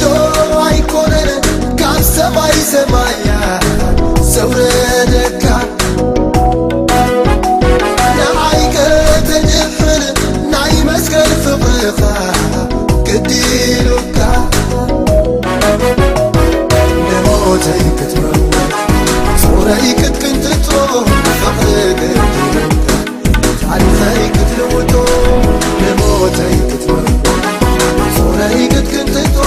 ዶ ኣይኮነን ካብ ሰማይ ሰማያ ዘውረደካ፣ ንዓይ ከተድሕን ናይ መስቀል ፍቕርኻ ግዲ ኢሉካ፣ ንሞተይ ክትመውት ጾረይ ክትቅንጥጦ ፍቕሪ ግዲ ኢሉካ። ታሪኸይ ክትልውጦ ንሞተይ ክትመርዶ ጾረይ ክትቅንጥጦ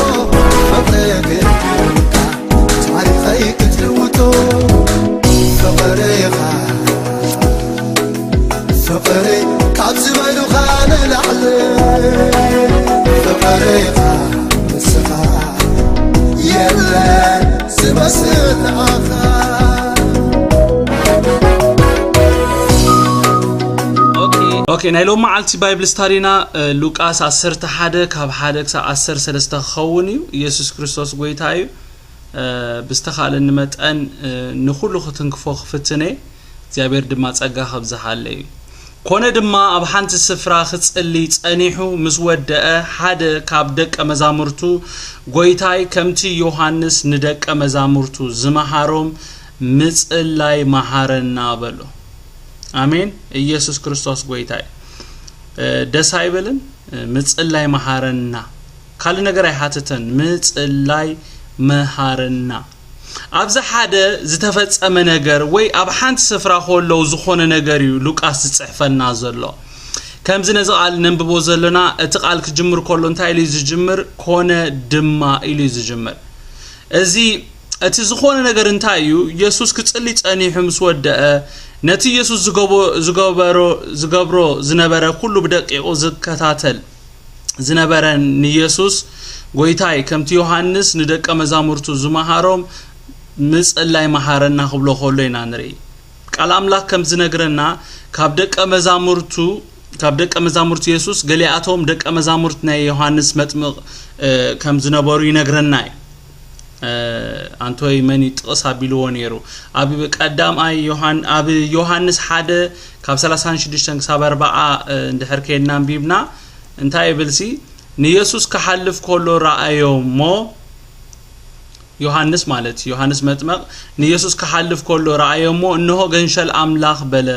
ፍቕሪ ግድልካ። ታሪኸይ ክትልውጦ ፍቕርኻ ፍቕሪ ካብ ዝበሉኻ ንላዕሊ ፍቕርኻ ንስኻ የለን ዝመስል ንዓኻ። ኦኬ፣ ናይ ሎም መዓልቲ ባይብል ስታዲና ሉቃስ ዓሰርተ ሓደ ካብ ሓደ ክሳብ ዓሰርተ ሰለስተ ክኸውን እዩ። ኢየሱስ ክርስቶስ ጎይታ እዩ። ብዝተኻእለኒ መጠን ንኹሉ ክትንክፎ ክፍትን እየ። እግዚኣብሔር ድማ ጸጋ ከብዝሓለይ እዩ። ኮነ ድማ ኣብ ሓንቲ ስፍራ ክጽሊ ጸኒሑ ምስ ወደአ ሓደ ካብ ደቀ መዛሙርቱ ጎይታይ ከምቲ ዮሃንስ ንደቀ መዛሙርቱ ዝመሃሮም ምጽላይ መሃረና በሎ። ኣሜን። ኢየሱስ ክርስቶስ ጎይታይ ደስ ኣይበልን? ምጽላይ መሃረና ካልእ ነገር ኣይሓትተን። ምጽላይ መሃረና ኣብዚ ሓደ ዝተፈጸመ ነገር ወይ ኣብ ሓንቲ ስፍራ ከለዉ ዝኾነ ነገር እዩ ሉቃስ ዝጽሕፈልና ዘሎ። ከምዚ ነዚ ቃል ነንብቦ ዘለና እቲ ቃል ክጅምር ከሎ እንታይ ኢሉ እዩ ዝጅምር? ኮነ ድማ ኢሉ እዩ ዝጅምር። እዚ እቲ ዝኾነ ነገር እንታይ እዩ? ኢየሱስ ክጽሊ ጸኒሑ ምስ ወደአ ነቲ ኢየሱስ ዝገበሮ ዝነብሮ ዝነበረ ኩሉ ብደቂቑ ዝከታተል ዝነበረ ንየሱስ ጎይታይ ከምቲ ዮሃንስ ንደቀ መዛሙርቱ ዝመሃሮም ምጽላይ መሃረና ክብሎ ከሎ ኢና ንርኢ። ቃል ኣምላኽ ከም ዝነግረና ካብ ደቀ መዛሙርቱ ካብ ደቀ መዛሙርቱ የሱስ ገሊኣቶም ደቀ መዛሙርት ናይ ዮሃንስ መጥምቕ ከም ዝነበሩ ይነግረና እዩ። ኣንቶይ መን ጥቕስ ኣቢልዎ ነይሩ? ኣብ ቀዳምኣይ ኣብ ዮሃንስ ሓደ ካብ ሰላሳን ሽዱሽተን ክሳብ ኣርባዓ እንድሕር ከይድና ኣንቢብና እንታይ ይብልሲ ንየሱስ ክሓልፍ ከሎ ረኣዮ እሞ ዮሃንስ ማለት እዩ። ዮሃንስ መጥመቕ ንየሱስ ክሓልፍ ከሎ ረኣዮ እሞ እንሆ ገንሸል ኣምላኽ በለ።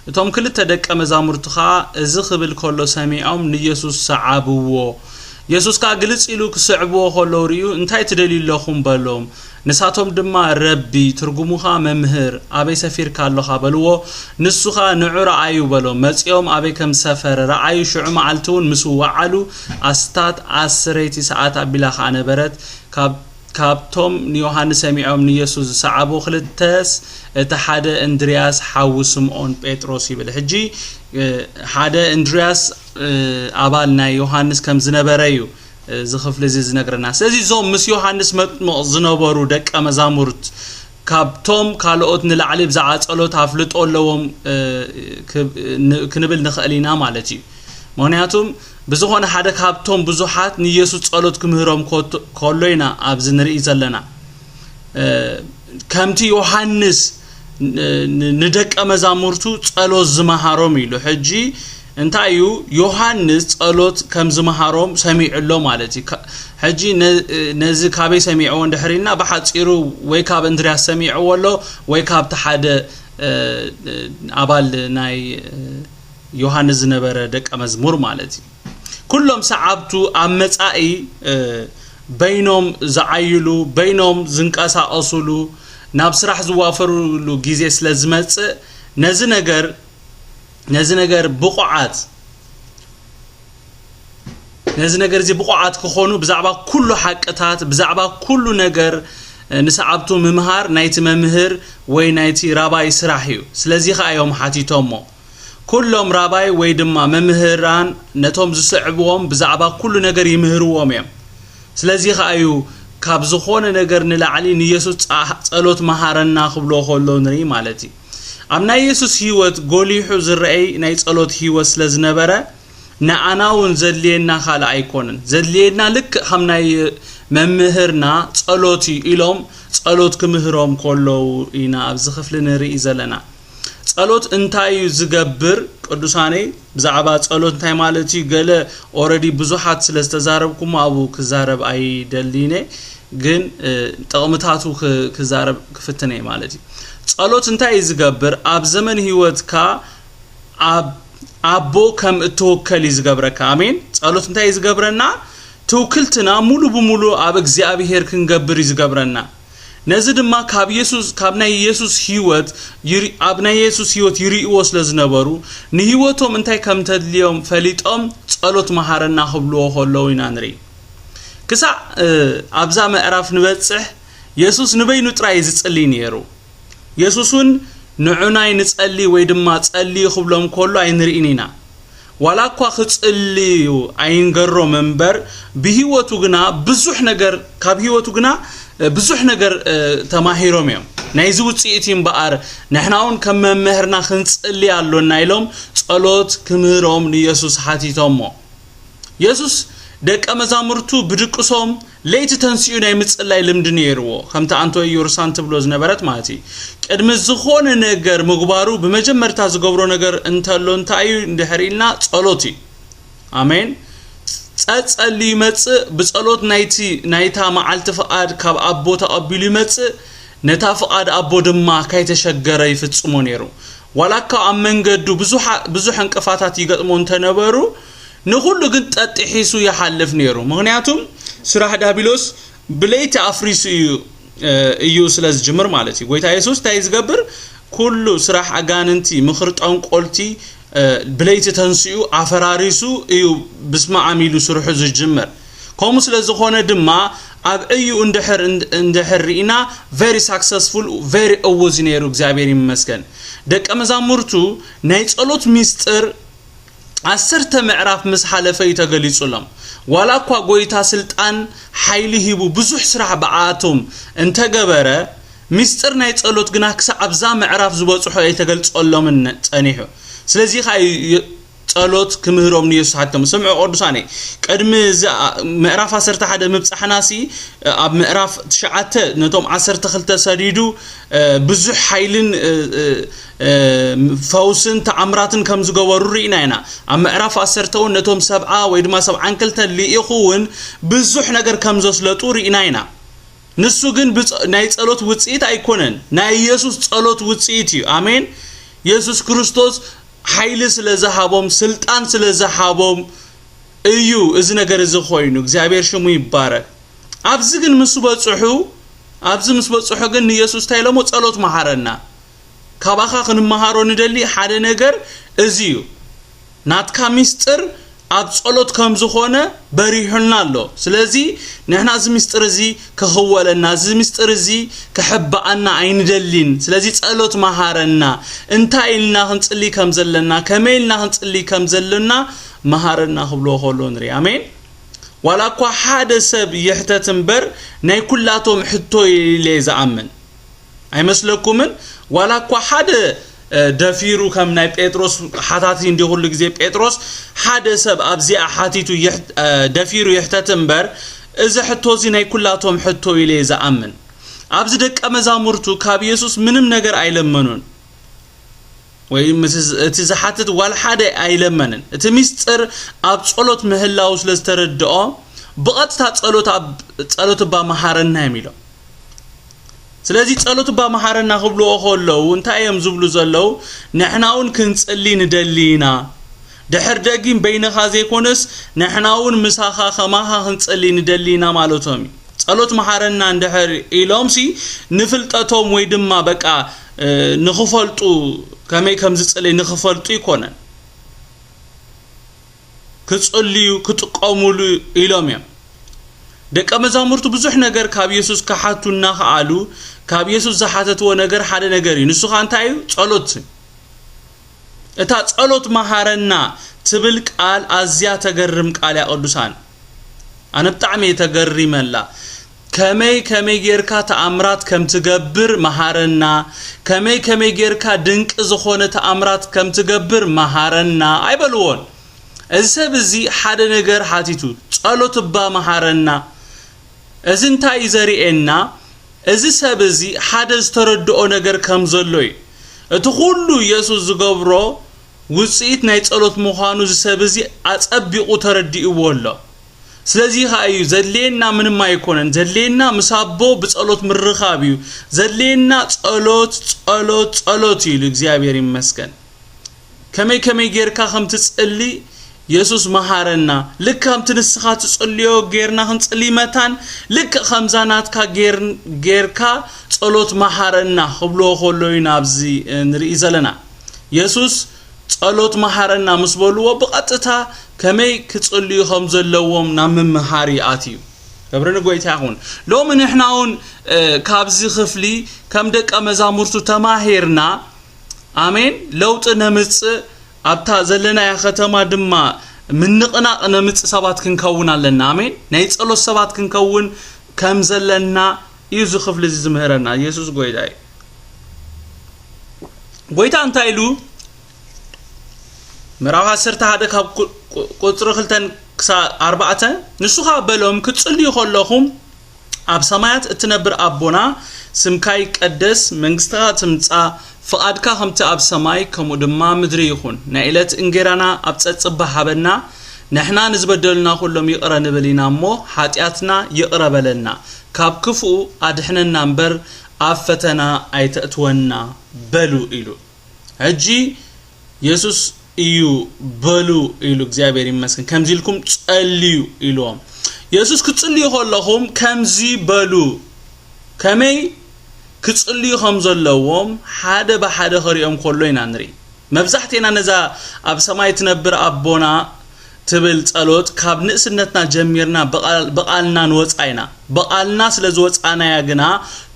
እቶም ክልተ ደቀ መዛሙርቱ ኸኣ እዚ ክብል ከሎ ሰሚዖም ንየሱስ ሰዓብዎ። የሱስ ከኣ ግልጽ ኢሉ ክስዕብዎ ከለዉ ርእዩ እንታይ ትደልዩ ኣለኹም በሎም። ንሳቶም ድማ ረቢ፣ ትርጉሙ ኸኣ መምህር፣ ኣበይ ሰፊርካ ኣሎኻ በልዎ። ንሱ ኸኣ ንዑ ረኣዩ በሎም። መጺኦም ኣበይ ከም ዝሰፈረ ረኣዩ። ሽዑ መዓልቲ እውን ምስ ወዓሉ ኣስታት ዓስረይቲ ሰዓት ኣቢላ ኸኣ ነበረት። ካብ ካብቶም ንዮሃንስ ሰሚዖም ንየሱስ ዝሰዓቡ ክልተስ እቲ ሓደ እንድርያስ ሓዉ ስምዖን ጴጥሮስ ይብል። ሕጂ ሓደ እንድርያስ ኣባል ናይ ዮሃንስ ከም ዝነበረ እዩ እዚ ክፍሊ እዚ ዝነግረና። ስለዚ እዞም ምስ ዮሃንስ መጥምቕ ዝነበሩ ደቀ መዛሙርት ካብቶም ካልኦት ንላዕሊ ብዛዕባ ጸሎት ኣፍልጦ ኣለዎም ክንብል ንኽእል ኢና ማለት እዩ። ምኽንያቱም ብዝኾነ ሓደ ካብቶም ብዙሓት ንየሱስ ጸሎት ክምህሮም ከሎ ኢና ኣብዚ ንርኢ ዘለና። ከምቲ ዮሃንስ ንደቀ መዛሙርቱ ጸሎት ዝመሃሮም ኢሉ ሕጂ እንታይ እዩ ዮሃንስ ጸሎት ከም ዝመሃሮም ሰሚዑ ኣሎ ማለት እዩ። ሕጂ ነዚ ካበይ ሰሚዕዎ እንድሕር ኢልና ብሓጺሩ ወይ ካብ እንድርያስ ሰሚዕዎ ኣሎ ወይ ካብቲ ሓደ ኣባል ናይ ዮሃንስ ዝነበረ ደቀ መዝሙር ማለት እዩ። ኩሎም ሰዓብቱ ኣብ መጻኢ በይኖም ዝዓይሉ በይኖም ዝንቀሳቐሱሉ ናብ ስራሕ ዝዋፈሩሉ ግዜ ስለ ዝመጽእ ነዚ ነገር ነዚ ነገር ብቑዓት ነዚ ነገር እዚ ብቑዓት ክኾኑ ብዛዕባ ኩሉ ሓቅታት ብዛዕባ ኩሉ ነገር ንሰዓብቱ ምምሃር ናይቲ መምህር ወይ ናይቲ ራባይ ስራሕ እዩ። ስለዚ ኸኣ እዮም ሓቲቶሞ። ኩሎም ራባይ ወይ ድማ መምህራን ነቶም ዝስዕብዎም ብዛዕባ ኩሉ ነገር ይምህርዎም እዮም። ስለዚ ኸኣ እዩ ካብ ዝኾነ ነገር ንላዕሊ ንየሱስ ጸሎት መሃረና ክብሎ ከሎ ንርኢ ማለት እዩ። ኣብ ናይ የሱስ ህይወት ጎሊሑ ዝረኣይ ናይ ጸሎት ህይወት ስለ ዝነበረ ንኣና እውን ዘድልየና ካልእ ኣይኮነን። ዘድልየና ልክእ ከም ናይ መምህርና ጸሎት እዩ ኢሎም ጸሎት ክምህሮም ከለዉ ኢና ኣብዚ ክፍሊ ንርኢ ዘለና። ጸሎት እንታይ እዩ ዝገብር? ቅዱሳነይ፣ ብዛዕባ ጸሎት እንታይ ማለት እዩ? ገለ ኦረዲ ብዙሓት ስለ ዝተዛረብኩም ኣብኡ ክዛረብ ኣይደልይነ፣ ግን ጥቕምታቱ ክዛረብ ክፍትነ ማለት እዩ። ጸሎት እንታይ እዩ ዝገብር? ኣብ ዘመን ህይወትካ ኣብ ኣቦ ከም እትወከል እዩ ዝገብረካ። ኣሜን። ጸሎት እንታይ እዩ ዝገብረና? ትውክልትና ሙሉ ብሙሉ ኣብ እግዚኣብሄር ክንገብር እዩ ዝገብረና። ነዚ ድማ ካብ የሱስ ካብ ናይ የሱስ ህይወት ኣብ ናይ የሱስ ህይወት ይርእዎ ስለ ዝነበሩ፣ ንህይወቶም እንታይ ከም ተድልዮም ፈሊጦም ጸሎት መሃረና ክብልዎ ከለዉ ኢና ንርኢ። ክሳዕ ኣብዛ ምዕራፍ ንበጽሕ፣ የሱስ ንበይኑ ጥራይ እዩ ዝጽልይ ነይሩ። የሱስ እውን ንዑናይ ንጸሊ ወይ ድማ ጸልዩ ክብሎም ከሎ ኣይንርእን ኢና። ዋላ እኳ ክጽልዩ ኣይንገሮም እምበር፣ ብህይወቱ ግና ብዙሕ ነገር ካብ ህይወቱ ግና ብዙሕ ነገር ተማሂሮም እዮም። ናይዚ ውጽኢት እዩ እምበኣር፣ ንሕና እውን ከም መምህርና ክንጽሊ ኣሎና ኢሎም ጸሎት ክምህሮም ንየሱስ ሓቲቶሞ። የሱስ ደቀ መዛሙርቱ ብድቅሶም ለይቲ ተንሲኡ ናይ ምጽላይ ልምዲ ነይርዎ፣ ከምቲ ኣንቶይ ዮርሳን ትብሎ ዝነበረት ማለት እዩ። ቅድሚ ዝኾነ ነገር ምግባሩ ብመጀመርታ ዝገብሮ ነገር እንተሎ እንታይ እዩ እንድሕር ኢልና፣ ጸሎት እዩ። ኣሜን። ጸጸሉ ይመጽእ፣ ብጸሎት ናይቲ ናይታ መዓልቲ ፍቓድ ካብ ኣቦ ተቐቢሉ ይመጽእ፣ ነታ ፍቓድ ኣቦ ድማ ካይተሸገረ ይፍጽሞ ነይሩ። ዋላ እኳ ኣብ መንገዱ ብዙሕ ዕንቅፋታት ይገጥሞ እንተነበሩ፣ ንኹሉ ግን ጠጢሒሱ ይሓልፍ ነይሩ። ምኽንያቱም ስራሕ ዳቢሎስ ብለይቲ ኣፍሪሱ እዩ እዩ ስለ ዝጅምር ማለት እዩ። ጎይታ የሱስ እንታይ ዝገብር? ኩሉ ስራሕ ኣጋንንቲ፣ ምኽሪ ጠንቆልቲ ብለይቲ ተንሲኡ ኣፈራሪሱ እዩ ብስመ ኣብ ኢሉ ስርሑ ዝጅምር። ከምኡ ስለ ዝኾነ ድማ ኣብ እዩ እንድሕር እንድሕር ርኢና very successful፣ very እውዝ ነይሩ። እግዚኣብሔር ይመስገን። ደቀ መዛሙርቱ ናይ ጸሎት ሚስጥር ዓሰርተ ምዕራፍ ምስ ሓለፈ እዩ ተገሊጹሎም። ዋላ እኳ ጎይታ ስልጣን ሓይሊ ሂቡ ብዙሕ ስራሕ ብኣቶም እንተገበረ፣ ሚስጥር ናይ ጸሎት ግና ክሳዕ ኣብዛ ምዕራፍ ዝበጽሖ ኣይተገልጸሎምን ጸኒሑ። ስለዚ ኸኣ እዩ ጸሎት ክምህሮም ንየሱስ ሓቶም። ስምዑ ቅዱሳነይ፣ ቅድሚ እዚ ምዕራፍ ዓሰርተ ሓደ ምብጻሕናሲ ኣብ ምዕራፍ ትሽዓተ ነቶም ዓሰርተ ክልተ ሰዲዱ ብዙሕ ሓይልን ፈውስን ተኣምራትን ከም ዝገበሩ ርኢና ኢና። ኣብ ምዕራፍ ዓሰርተ እውን ነቶም ሰብዓ ወይ ድማ ሰብዓን ክልተን ልኢኹ እውን ብዙሕ ነገር ከም ዘስለጡ ርኢና ኢና። ንሱ ግን ናይ ጸሎት ውጽኢት ኣይኮነን፣ ናይ ኢየሱስ ጸሎት ውጽኢት እዩ። ኣሜን። ኢየሱስ ክርስቶስ ሓይሊ ስለ ዝሃቦም፣ ስልጣን ስለ ዝሃቦም እዩ እዚ ነገር እዚ ኮይኑ። እግዚኣብሔር ሽሙ ይባረክ። ኣብዚ ግን ምስ በጽሑ ኣብዚ ምስ በጽሑ ግን ንኢየሱስ እንታይ ኢሎሞ? ጸሎት መሃረና። ካባኻ ክንመሃሮ ንደሊ ሓደ ነገር እዚ እዩ። ናትካ ሚስጥር ኣብ ጸሎት ከም ዝኾነ በሪሁልና ኣሎ። ስለዚ ንሕና እዚ ሚስጥር እዚ ክኽወለና፣ እዚ ሚስጥር እዚ ክሕብኣና ኣይንደሊን። ስለዚ ጸሎት መሃረና። እንታይ ኢልና ክንጽሊ ከም ዘለና፣ ከመይ ኢልና ክንጽሊ ከም ዘለና መሃረና ክብልዎ ከሎ ንርኢ። ኣሜን። ዋላ እኳ ሓደ ሰብ ይሕተት እምበር ናይ ኩላቶም ሕቶ ኢለ ዝኣምን። ኣይመስለኩምን? ዋላ እኳ ሓደ ደፊሩ ከም ናይ ጴጥሮስ ሓታቲ እንዲ ኩሉ ግዜ ጴጥሮስ ሓደ ሰብ ኣብዚኣ ሓቲቱ ደፊሩ ይሕተት እምበር እዚ ሕቶ እዚ ናይ ኩላቶም ሕቶ ኢለ ዝኣምን። ኣብዚ ደቀ መዛሙርቱ ካብ ኢየሱስ ምንም ነገር ኣይለመኑን። ወይ እቲ ዝሓትት ዋላ ሓደ ኣይለመንን። እቲ ሚስጥር ኣብ ጸሎት ምህላው ስለ ዝተረድኦ ብቐጥታ ጸሎት እባ መሃረና እዮም ኢሎም። ስለዚ ጸሎት እባ መሃረና ክብልዎ ከለዉ እንታይ እዮም ዝብሉ ዘለዉ? ንሕና እውን ክንጽሊ ንደሊ ኢና። ድሕር ደጊም በይንኻ ዘይኮነስ ንሕና እውን ምሳኻ ከማኻ ክንጽሊ ንደሊ ኢና ማለቶም እዩ። ጸሎት መሃረና እንድሕር ኢሎምሲ ንፍልጠቶም ወይ ድማ በቃ ንኽፈልጡ ከመይ ከም ዝጽለይ ንኽፈልጡ ይኮነን። ክጽልዩ ክጥቀሙሉ ኢሎም እዮም። ደቀ መዛሙርቱ ብዙሕ ነገር ካብ የሱስ ክሓቱ እናኸኣሉ ካብ የሱስ ዝሓተትዎ ነገር ሓደ ነገር እዩ። ንሱ ኸኣ እንታይ እዩ? ጸሎት። እታ ጸሎት መሃረና ትብል ቃል ኣዝያ ተገርም ቃል እያ ቅዱሳን። ኣነ ብጣዕሚ እየ ተገሪመላ። ከመይ ከመይ ጌርካ ተኣምራት ከም ትገብር መሃረና፣ ከመይ ከመይ ጌርካ ድንቂ ዝኾነ ተኣምራት ከም ትገብር መሃረና ኣይበልዎን። እዚ ሰብ እዚ ሓደ ነገር ሓቲቱ፣ ጸሎት እባ መሃረና። እዚ እንታይ እዩ ዘርእየና? እዚ ሰብ እዚ ሓደ ዝተረድኦ ነገር ከም ዘሎ እዩ። እቲ ኩሉ ኢየሱስ ዝገብሮ ውጽኢት ናይ ጸሎት ምዃኑ እዚ ሰብ እዚ ኣጸቢቑ ተረዲእዎ ኣሎ። ስለዚ ኸኣ እዩ ዘድልየና ምንም ኣይኮነን። ዘድልየና ምስ ኣቦ ብጸሎት ምርኻብ እዩ። ዘድልየና ጸሎት፣ ጸሎት፣ ጸሎት እዩ ኢሉ። እግዚኣብሔር ይመስገን። ከመይ ከመይ ጌርካ ከም ትጽሊ የሱስ መሃረና። ልክ ከምቲ ንስኻ ትጽልዮ ጌርና ክንጽሊ መታን፣ ልክ ከምዛ ናትካ ጌር-፣ ጌርካ ጸሎት መሃረና ክብልዎ ከሎ ኢና ኣብዚ፣ እ፣ ንርኢ ዘለና። የሱስ ጸሎት መሃረና ምስ በልዎ፣ ብቐጥታ ከመይ ክጽልዩ ከም ዘለዎም ናብ ምምሃር ይኣትዩ። ክብሪ ንጎይታ ይኹን። ሎሚ ንሕና እውን፣ እ፣ ካብዚ ክፍሊ ከም ደቀ መዛሙርቱ ተማሂርና፣ ኣሜን፣ ለውጢ ነምጽእ፣ ኣብታ ዘለናያ ከተማ ድማ ምንቕናቕ ነምጽእ ሰባት ክንከውን ኣለና። ኣሜን። ናይ ጸሎት ሰባት ክንከውን ከም ዘለና እዩ እዚ ክፍሊ እዚ ዝምህረና። የሱስ ጎይታ እዩ። ጎይታ እንታይ ኢሉ? ምዕራፍ ዓሰርተ ሓደ ካብ ቁ-፣ ቁ-፣ ቁጽሪ ክልተ ክሳብ ኣርባዕተ፣ ንሱ ኸኣ በሎም፣ ክትጽልዩ ከለኹም ኣብ ሰማያት እትነብር ኣቦና፣ ስምካ ይቀደስ፣ መንግስትኻ ትምጻእ፣ ፍቓድካ ከምቲ ኣብ ሰማይ ከምኡ ድማ ምድሪ ይኹን። ናይ ዕለት እንጌራና ኣብ ጸጽባ ሃበና። ንሕና ንዝበደሉና ኩሎም ይቕረ ንብል ኢና እሞ፣ ሓጢኣትና ይቕረ በለልና፣ ካብ ክፉእ ኣድሕነና እምበር፣ ኣብ ፈተና ኣይተእትወና በሉ ኢሉ። ሕጂ የሱስ እዩ በሉ ኢሉ፣ እግዚኣብሔር ይመስገን። ከምዚ ኢልኩም ጸልዩ ኢልዎም። የሱስ ክትጽልዩ ከለኹም ከምዚ በሉ። ከመይ ክጽልዩ ከም ዘለዎም ሓደ ብሓደ ከሪኦም ከሎ ኢና ንርኢ። መብዛሕቴና ነዛ ኣብ ሰማይ ትነብር ኣቦና ትብል ጸሎት ካብ ንእስነትና ጀሚርና ብቓል-፣ ብቓልና ንወጻ ኢና። ብቓልና ስለ ዝወጻናያ ግና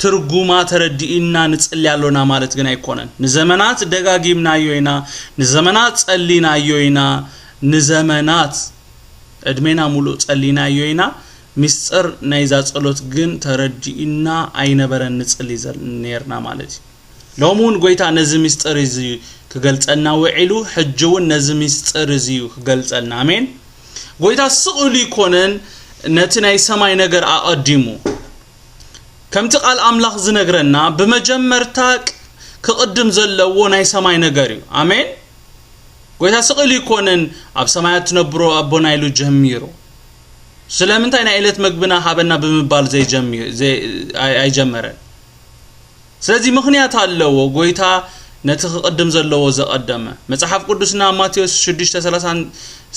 ትርጉማ ተረዲእና ንጽሊ ኣሎና ማለት ግን ኣይኮነን። ንዘመናት ደጋጊምናዮ ኢና፣ ንዘመናት ጸሊናዮ ኢና፣ ንዘመናት ዕድሜና ሙሉእ ጸሊናዮ ኢና። ሚስጥር ናይዛ ጸሎት ግን ተረዲእና ኣይነበረን ንጽሊ ዘል-፣ ኔርና ማለት እዩ። ሎሚ እውን ጎይታ ነዚ ሚስጥር እዚ ክገልጸልና ውዒሉ፣ ሕጂ እውን ነዚ ሚስጥር እዚ እዩ ክገልጸልና። ኣሜን። ጎይታ ስቕ ኢሉ ይኮነን ነቲ ናይ ሰማይ ነገር ኣቐዲሙ። ከምቲ ቃል ኣምላኽ ዝነግረና፣ ብመጀመርታ ቅ-፣ ክቕድም ዘለዎ ናይ ሰማይ ነገር እዩ። ኣሜን። ጎይታ ስቕ ኢሉ ይኮነን ኣብ ሰማያት ትነብሮ ኣቦና ኢሉ ጀሚሩ። ስለምንታይ ናይ ዕለት መግብና ሃበና ብምባል ዘይጀሚ-፣ ዘይ-፣ ኣይ-፣ ኣይጀመረን? ስለዚ ምኽንያት ኣለዎ፣ ጎይታ ነቲ ክቕድም ዘለዎ ዘቐደመ። መጽሓፍ ቅዱስና ኣብ ማቴዎስ ሽዱሽተ ሰላሳን፣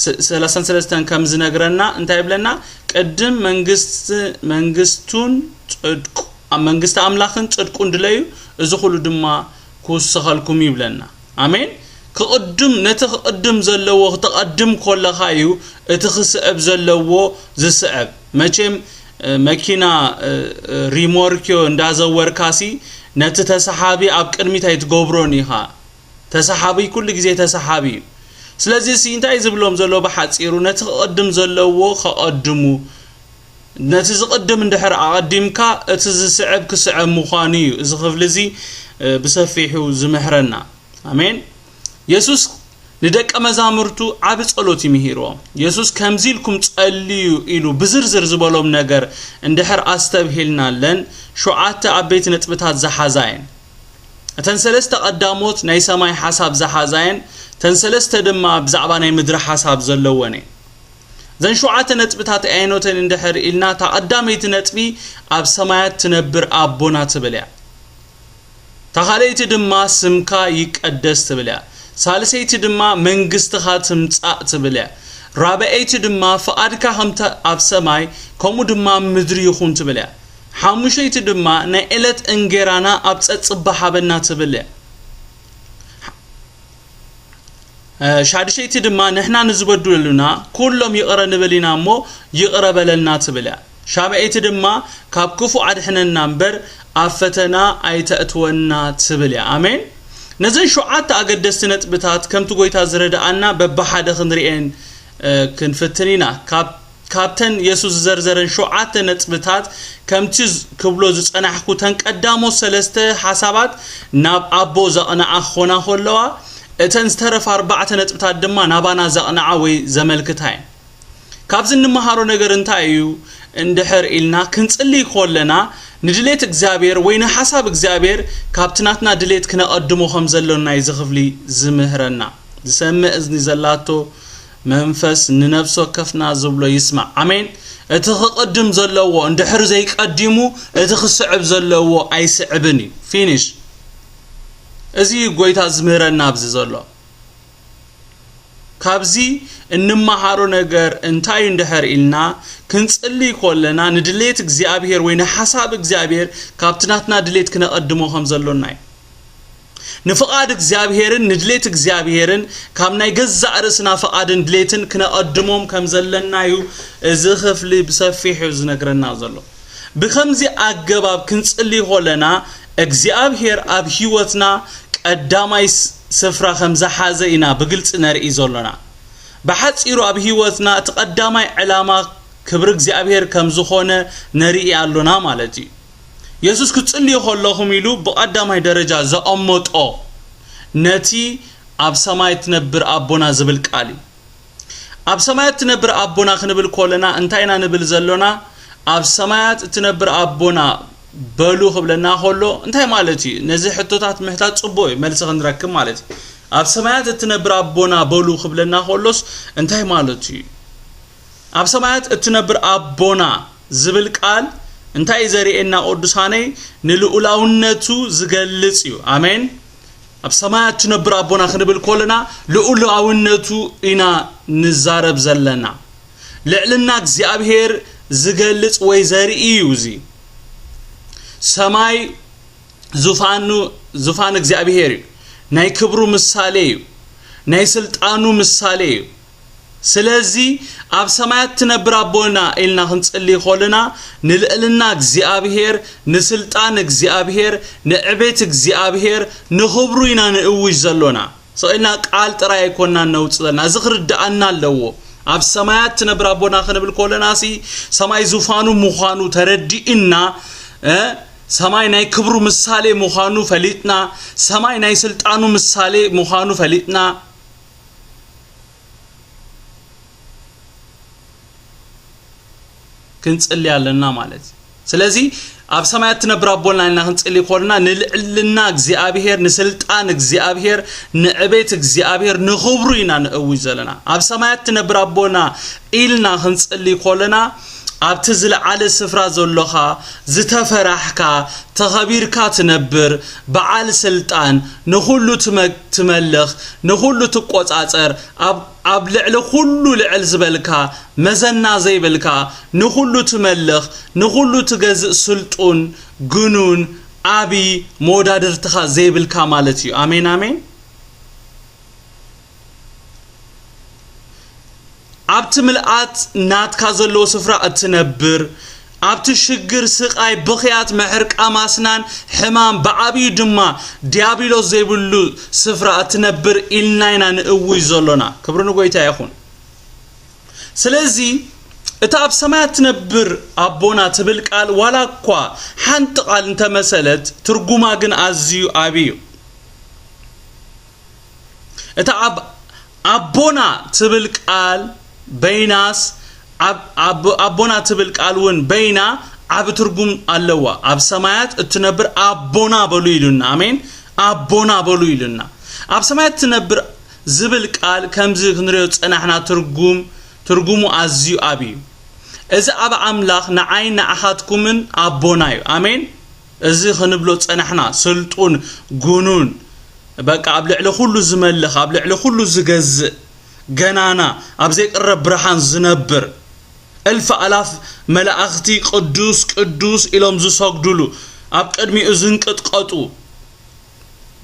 ስ-፣ ሰላሳን ሰለስተን ከም ዝነግረና እንታይ ይብለና? ቅድም መንግስቲ፣ መንግስቱን ጽድቁ፣ ኣብ መንግስቲ ኣምላኽን ጽድቁን ድለዩ፣ እዚ ኩሉ ድማ ክውሰኸልኩም ይብለና። ኣሜን። ክቕድም፣ ነቲ ክቕድም ዘለዎ ክተቐድም ከለኻ እዩ እቲ ክስዕብ ዘለዎ ዝስዕብ። መቸም፣ እ፣ መኪና፣ እ፣ እ፣ ሪሞርክዮ እንዳዘወርካሲ ነቲ ተሰሓቢ ኣብ ቅድሚት ኣይትገብሮን ኢኻ። ተሰሓቢ ኩሉ ግዜ ተሰሓቢ እዩ። ስለዚ እዚ እንታይ ዝብሎም ዘሎ ብሓጺሩ፣ ነቲ ክቕድም ዘለዎ ከቐድሙ። ነቲ ዝቕድም እንድሕር ኣቐዲምካ፣ እቲ ዝስዕብ ክስዕብ ምዃኑ እዩ እዚ ክፍሊ እዚ፣ እ፣ ብሰፊሑ ዝምሕረና። ኣሜን። የሱስ ንደቀ መዛሙርቱ ዓቢ ጸሎት እዩ ምሂርዎም። የሱስ ከምዚ ኢልኩም ጸልዩ ኢሉ ብዝርዝር ዝበሎም ነገር እንድሕር ኣስተብሂልናለን፣ ሸውዓተ ዓበይቲ ነጥብታት ዝሓዛ እየን። እተን ሰለስተ ቀዳሞት ናይ ሰማይ ሓሳብ ዝሓዛ እየን፣ እተን ሰለስተ ድማ ብዛዕባ ናይ ምድሪ ሓሳብ ዘለወን እየን። እዘን ሸውዓተ ነጥብታት ኣየኖተን እንድሕር ኢልና፣ እታ ቀዳመይቲ ነጥቢ ኣብ ሰማያት ትነብር ኣቦና ትብል እያ። እታ ካልኣይቲ ድማ ስምካ ይቀደስ ትብል እያ። ሳልሰይቲ ድማ መንግስትኻ ትምጻእ ትብል እያ። ራብዐይቲ ድማ ፍቓድካ ከምቲ ኣብ ሰማይ ከምኡ ድማ ኣብ ምድሪ ይኹን ትብል እያ። ሓሙሸይቲ ድማ ናይ ዕለት እንጌራና ኣብ ጸጽባ ሃበና ትብል እያ። እ፣ ሻድሸይቲ ድማ ንሕና ንዝበድሉና ኩሎም ይቕረ ንብል ኢና እሞ ይቕረ በለልና ትብል እያ። ሻብዐይቲ ድማ ካብ ክፉእ ኣድሕነና እምበር ኣብ ፈተና ኣይተእትወና ትብል እያ። ኣሜን። ነዘን ሸውዓተ ኣገደስቲ ነጥብታት ከምቲ ጎይታ ዝረድኣና በብሓደ ክንርእየን፣ እ፣ ክንፍትን ኢና። ካብ፣ ካብተን የሱስ ዝዘርዘረን ሸውዓተ ነጥብታት ከምቲ ዝ-፣ ክብሎ ዝጸናሕኩ፣ እተን ቀዳሞት ሰለስተ ሓሳባት ናብ ኣቦ ዘቕንዓ ክኾና ከለዋ፣ እተን ዝተረፋ ኣርባዕተ ነጥብታት ድማ ናባና ዘቕንዓ ወይ ዘመልክታ እየን። ካብዚ እንመሃሮ ነገር እንታይ እዩ እንድሕር ኢልና፣ ክንጽሊ ከለና ንድሌት እግዚኣብሔር ወይ ንሓሳብ እግዚኣብሔር ካብቲ ናትና ድሌት ክነቐድሞ ከም ዘሎና እዩ እዚ ክፍሊ ዝምህረና። ዝሰምዕ እዝኒ ዘላቶ መንፈስ ንነፍሲ ወከፍና ዝብሎ ይስማዕ። ኣሜን። እቲ ክቕድም ዘለዎ እንድሕር ዘይቀዲሙ፣ እቲ ክስዕብ ዘለዎ ኣይስዕብን እዩ። ፊኒሽ። እዚ እዩ ጎይታ ዝምህረና ኣብዚ ዘሎ። ካብዚ እንመሃሮ ነገር እንታይ እዩ እንድሕር ኢልና ክንጽሊ ከለና፣ ንድሌት እግዚኣብሔር ወይ ንሓሳብ እግዚኣብሔር ካብቲ ናትና ድሌት ክነቐድሞ ከም ዘሎና እዩ። ንፍቓድ እግዚኣብሔርን ንድሌት እግዚኣብሔርን ካብ ናይ ገዛእ ርእስና ፍቓድን ድሌትን ክነቐድሞም ከም ዘለና እዩ እዚ ክፍሊ ብሰፊሑ ዝነግረና ዘሎ። ብከምዚ ኣገባብ ክንጽሊ ከለና፣ እግዚኣብሔር ኣብ ህይወትና ቀዳማይ ስ-፣ ስፍራ ከም ዝሓዘ ኢና ብግልጺ ነርኢ ዘሎና። ብሓጺሩ ኣብ ህይወትና እቲ ቀዳማይ ዕላማ ክብሪ እግዚኣብሔር ከም ዝኾነ ነርኢ ኣሎና ማለት እዩ። የሱስ "ክትጽልዩ ከለኹም" ኢሉ ብቐዳማይ ደረጃ ዘቐመጦ ነቲ "ኣብ ሰማይ እትነብር ኣቦና" ዝብል ቃል እዩ። "ኣብ ሰማያት እትነብር ኣቦና" ክንብል ከለና እንታይ ኢና ንብል ዘሎና? "ኣብ ሰማያት እትነብር ኣቦና" በሉ ክብለና ከሎ እንታይ ማለት እዩ? ነዚ ሕቶታት ምሕታት ጽቡቕ እዩ፣ መልሲ ክንረክብ ማለት እዩ። "ኣብ ሰማያት እትነብር ኣቦና" በሉ ክብለና ከሎስ እንታይ ማለት እዩ? "ኣብ ሰማያት እትነብር ኣቦና" ዝብል ቃል እንታይ እዩ ዘርእየና ቅዱሳነይ? ንልኡላውነቱ ዝገልጽ እዩ። ኣሜን። "ኣብ ሰማያት እትነብር ኣቦና" ክንብል ከለና ልኡላውነቱ ኢና ንዛረብ ዘለና። ልዕልና እግዚኣብሔር ዝገልጽ ወይ ዘርኢ እዩ እዚ። ሰማይ ዙፋኑ፣ ዙፋን እግዚኣብሔር እዩ። ናይ ክብሩ ምሳሌ እዩ። ናይ ስልጣኑ ምሳሌ እዩ። ስለዚ "ኣብ ሰማያት ትነብር ኣቦና" ኢልና ክንጽሊ ከለና ንልዕልና እግዚኣብሔር፣ ንስልጣን እግዚኣብሔር፣ ንዕቤት እግዚኣብሔር፣ ንኽብሩ ኢና ንእውጅ ዘሎና። ስቕ ኢልና ቃል ጥራይ ኣይኮንና ነውጽእ ዘለና። እዚ ክርድኣና ኣለዎ። "ኣብ ሰማያት ትነብር ኣቦና" ክንብል ከለና ሲ ሰማይ ዙፋኑ ምዃኑ ተረዲእና፣ እ፣ ሰማይ ናይ ክብሩ ምሳሌ ምዃኑ ፈሊጥና፣ ሰማይ ናይ ስልጣኑ ምሳሌ ምዃኑ ፈሊጥና፣ ክንጽሊ ኣለና ማለት እዩ። ስለዚ "ኣብ ሰማያት ትነብር ኣቦና" ኢልና ክንጽሊ ከለና ንልዕልና እግዚኣብሔር፣ ንስልጣን እግዚኣብሔር፣ ንዕቤት እግዚኣብሔር፣ ንኽብሩ ኢና ንእውጅ ዘለና። "ኣብ ሰማያት ትነብር ኣቦና" ኢልና ክንጽሊ ከለና ኣብቲ ዝለዓለ ስፍራ ዘሎኻ፣ ዝተፈራሕካ፣ ተኸቢርካ ትነብር፣ በዓል ስልጣን፣ ንኹሉ ትመ-፣ ትመልኽ፣ ንኹሉ ትቆጻጸር፣ ኣብ፣ ኣብ ልዕሊ ኩሉ ልዕል ዝበልካ፣ መዘና ዘይብልካ፣ ንኹሉ ትመልኽ፣ ንኹሉ ትገዝእ ስልጡን፣ ግኑን፣ ዓቢ፣ መወዳድርትኻ ዘይብልካ ማለት እዩ። ኣሜን፣ ኣሜን። ኣብቲ ምልኣት ናትካ ዘለዎ ስፍራ እትነብር፣ ኣብቲ ሽግር፣ ስቓይ፣ ብኽያት፣ ምሕርቃም ኣስናን፣ ሕማም፣ ብዓብዩ ድማ ዲያብሎስ ዘይብሉ ስፍራ እትነብር ኢልና ኢና ንእውጅ ዘሎና። ክብሪ ንጎይታ ይኹን። ስለዚ እታ "ኣብ ሰማያት ትነብር ኣቦና" ትብል ቃል ዋላ እኳ ሓንቲ ቃል እንተመሰለት፣ ትርጉማ ግን ኣዝዩ ዓቢ እዩ። እታ ኣብ ኣቦና ትብል ቃል በይናስ፣ ኣብ፣ ኣብ ኣቦና ትብል ቃል እውን በይና ዓቢ ትርጉም ኣለዋ። "ኣብ ሰማያት እትነብር ኣቦና በሉ" ኢሉና። ኣሜን። ኣቦና በሉ ኢሉና። "ኣብ ሰማያት ትነብር" ዝብል ቃል ከምዚ ክንሪኦ ዝጸናሕና ትርጉም፣ ትርጉሙ ኣዝዩ ዓቢ እዩ። እዚ ኣብ ኣምላኽ ንዓይን ንዓኻትኩምን ኣቦና እዩ። ኣሜን። እዚ ክንብሎ ጸናሕና፣ ስልጡን፣ ግኑን፣ በቃ ኣብ ልዕሊ ኩሉ ዝመልኽ፣ ኣብ ልዕሊ ኩሉ ዝገዝእ፣ ገናና፣ ኣብ ዘይቅረብ ብርሃን ዝነብር፣ እልፍ ኣላፍ መላእኽቲ ቅዱስ፣ ቅዱስ ኢሎም ዝሰግዱሉ፣ ኣብ ቅድሚኡ ዝንቅጥቀጡ፣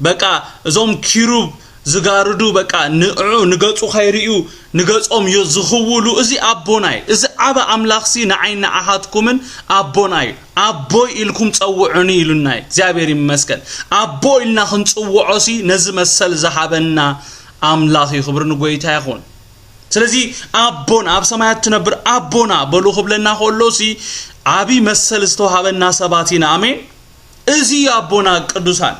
በቃ እዞም ኪሩብ ዝጋርዱ፣ በቃ ንዕዑ ንገጹ ከይርእዩ ንገጾም ዮ-፣ ዝኽውሉ፣ እዚ ኣቦና እዩ። እዚ ዓቢ ኣምላኽሲ ንዓይን ንዓኻትኩምን ኣቦና እዩ። "ኣቦይ ኢልኩም ጸውዑኒ" ኢሉና እዩ። እግዚኣብሔር ይመስገን። ኣቦ ኢልና ክንጽውዖሲ ነዚ መሰል ዝሃበና ኣምላኽ እዩ። ክብሪ ንጎይታ ይኹን። ስለዚ ኣቦና፣ "ኣብ ሰማያት ትነብር ኣቦና" በሉ ክብለና ከሎሲ ዓቢ መሰል ዝተዋሃበና ሰባት ኢና። ኣሜን። እዚ እዩ ኣቦና ቅዱሳን።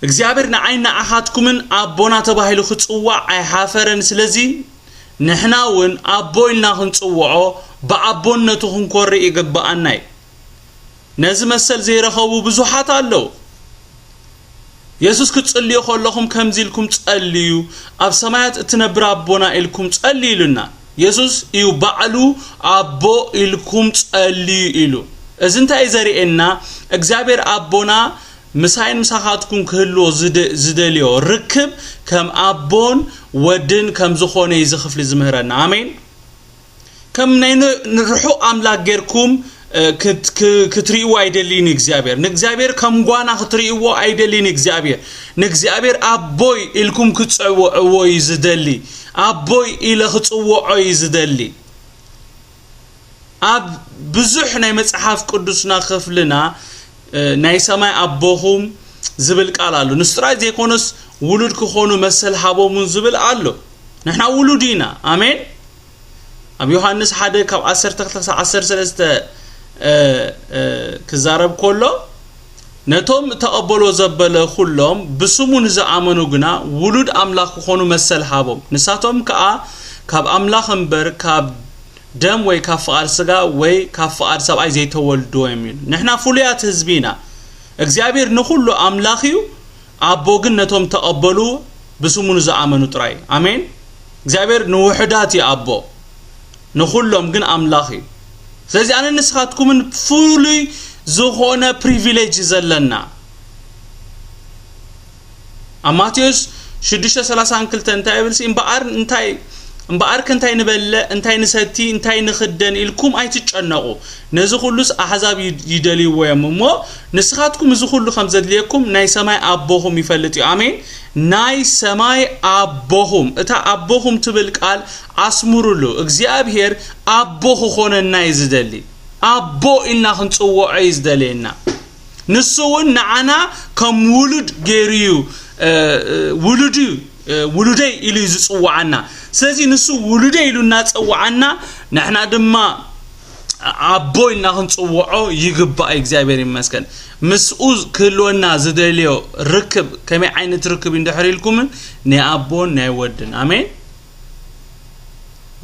እግዚኣብሔር ንዓይን ንዓኻትኩምን ኣቦና ተባሂሉ ክጽዋዕ ኣይሓፈረን። ስለዚ ንሕና እውን ኣቦ ኢልና ክንጽውዖ ብኣቦነቱ ክንኮርእ ይግብኣና እዩ። ነዚ መሰል ዘይረኸቡ ብዙሓት ኣለዉ። የሱስ ክትጽልዩ ከለኹም ከምዚ ኢልኩም ጸልዩ፣ ኣብ ሰማያት እትነብር ኣቦና ኢልኩም ጸልዩ ኢሉና። የሱስ እዩ ባዕሉ ኣቦ ኢልኩም ጸልዩ ኢሉ። እዚ እንታይ እዩ ዘርእየና? እግዚኣብሔር ኣቦና ምሳይን ምሳኻትኩም ክህልዎ ዝደ-፣ ዝደልዮ ርክብ ከም ኣቦን ወድን ከም ዝኾነ እዩ እዚ ክፍሊ ዝምህረና። ኣሜን። ከም ናይ ን-፣ ንርሑቕ ኣምላኽ ጌርኩም፣ እ፣ ክት-፣ ክ-፣ ክትርእይዎ ኣይደልይን እግዚኣብሔር። ንእግዚኣብሔር ከም ጓና ክትርእይዎ ኣይደልይን እግዚኣብሔር። ንእግዚኣብሔር ኣቦይ ኢልኩም ክትጽውዕዎ እዩ ዝደሊ። ኣቦይ ኢለ ክጽውዖ እዩ ዝደሊ። ኣብ ብዙሕ ናይ መጽሓፍ ቅዱስና ክፍልና፣ እ፣ ናይ ሰማይ ኣቦኹም ዝብል ቃል ኣሎ። ንሱ ጥራይ ዘይኮነስ ውሉድ ክኾኑ መሰል ሃቦም እውን ዝብል ኣሎ። ንሕና ውሉድ ኢና። ኣሜን። ኣብ ዮሃንስ ሓደ ካብ ዓሰርተ ክልተ ክሳብ ዓሰርተ ሰለስተ፣ እ፣ እ፣ ክዛረብ ከሎ፣ ነቶም እተቐበሎ ዘበለ ኩሎም ብስሙ ንዝኣመኑ ግና ውሉድ ኣምላኽ ክኾኑ መሰል ሃቦም። ንሳቶም ከኣ ካብ ኣምላኽ እምበር ካብ ደም ወይ ካብ ፍቓድ ስጋ ወይ ካብ ፍቓድ ሰብኣይ ዘይተወልዱ እዮም ኢሉ። ንሕና ፍሉያት ህዝቢ ኢና። እግዚኣብሔር ንኹሉ ኣምላኽ እዩ፣ ኣቦ ግን ነቶም ተቐበሉ ብስሙ ንዝኣመኑ ጥራይ። ኣሜን። እግዚኣብሔር ንውሑዳት እዩ ኣቦ፣ ንኹሎም ግን ኣምላኽ እዩ። ስለዚ ኣነ ንስኻትኩምን ፍሉይ ዝኾነ ፕሪቪሌጅ እዩ ዘለና። ኣብ ማቴዎስ ሽዱሽተ ሰላሳን ክልተ እንታይ ይብል ሲ? እምበኣር እንታይ፣ እምበኣርከ እንታይ ንበልዕ፣ እንታይ ንሰቲ፣ እንታይ ንኽደን ኢልኩም ኣይትጨነቑ። ነዚ ኩሉስ ኣሕዛብ ይ-፣ ይደልይዎ እዮም እሞ፣ ንስኻትኩም እዚ ኩሉ ከም ዘድልየኩም ናይ ሰማይ ኣቦኹም ይፈልጥ እዩ። ኣሜን። ናይ ሰማይ ኣቦኹም፣ እታ ኣቦኹም ትብል ቃል ኣስምሩሉ። እግዚኣብሔር ኣቦ ክኾነና እዩ ዝደሊ። ኣቦ ኢልና ክንጽውዖ እዩ ዝደልየና። ንሱ እውን ንዓና ከም ውሉድ ገይሩ እዩ፣ እ፣ እ፣ ውሉድ እዩ፣ እ፣ ውሉደይ ኢሉ እዩ ዝጽውዓና። ስለዚ ንሱ ውሉደይ ኢሉ እናጸውዓና፣ ንሕና ድማ ኣቦ ኢልና ክንጽውዖ ይግባእ። እግዚኣብሔር ይመስገን። ምስኡ ክህልወና ዝደልዮ ርክብ ከመይ ዓይነት ርክብ እዩ እንድሕር ኢልኩምን፣ ናይ ኣቦን ናይ ወድን። ኣሜን።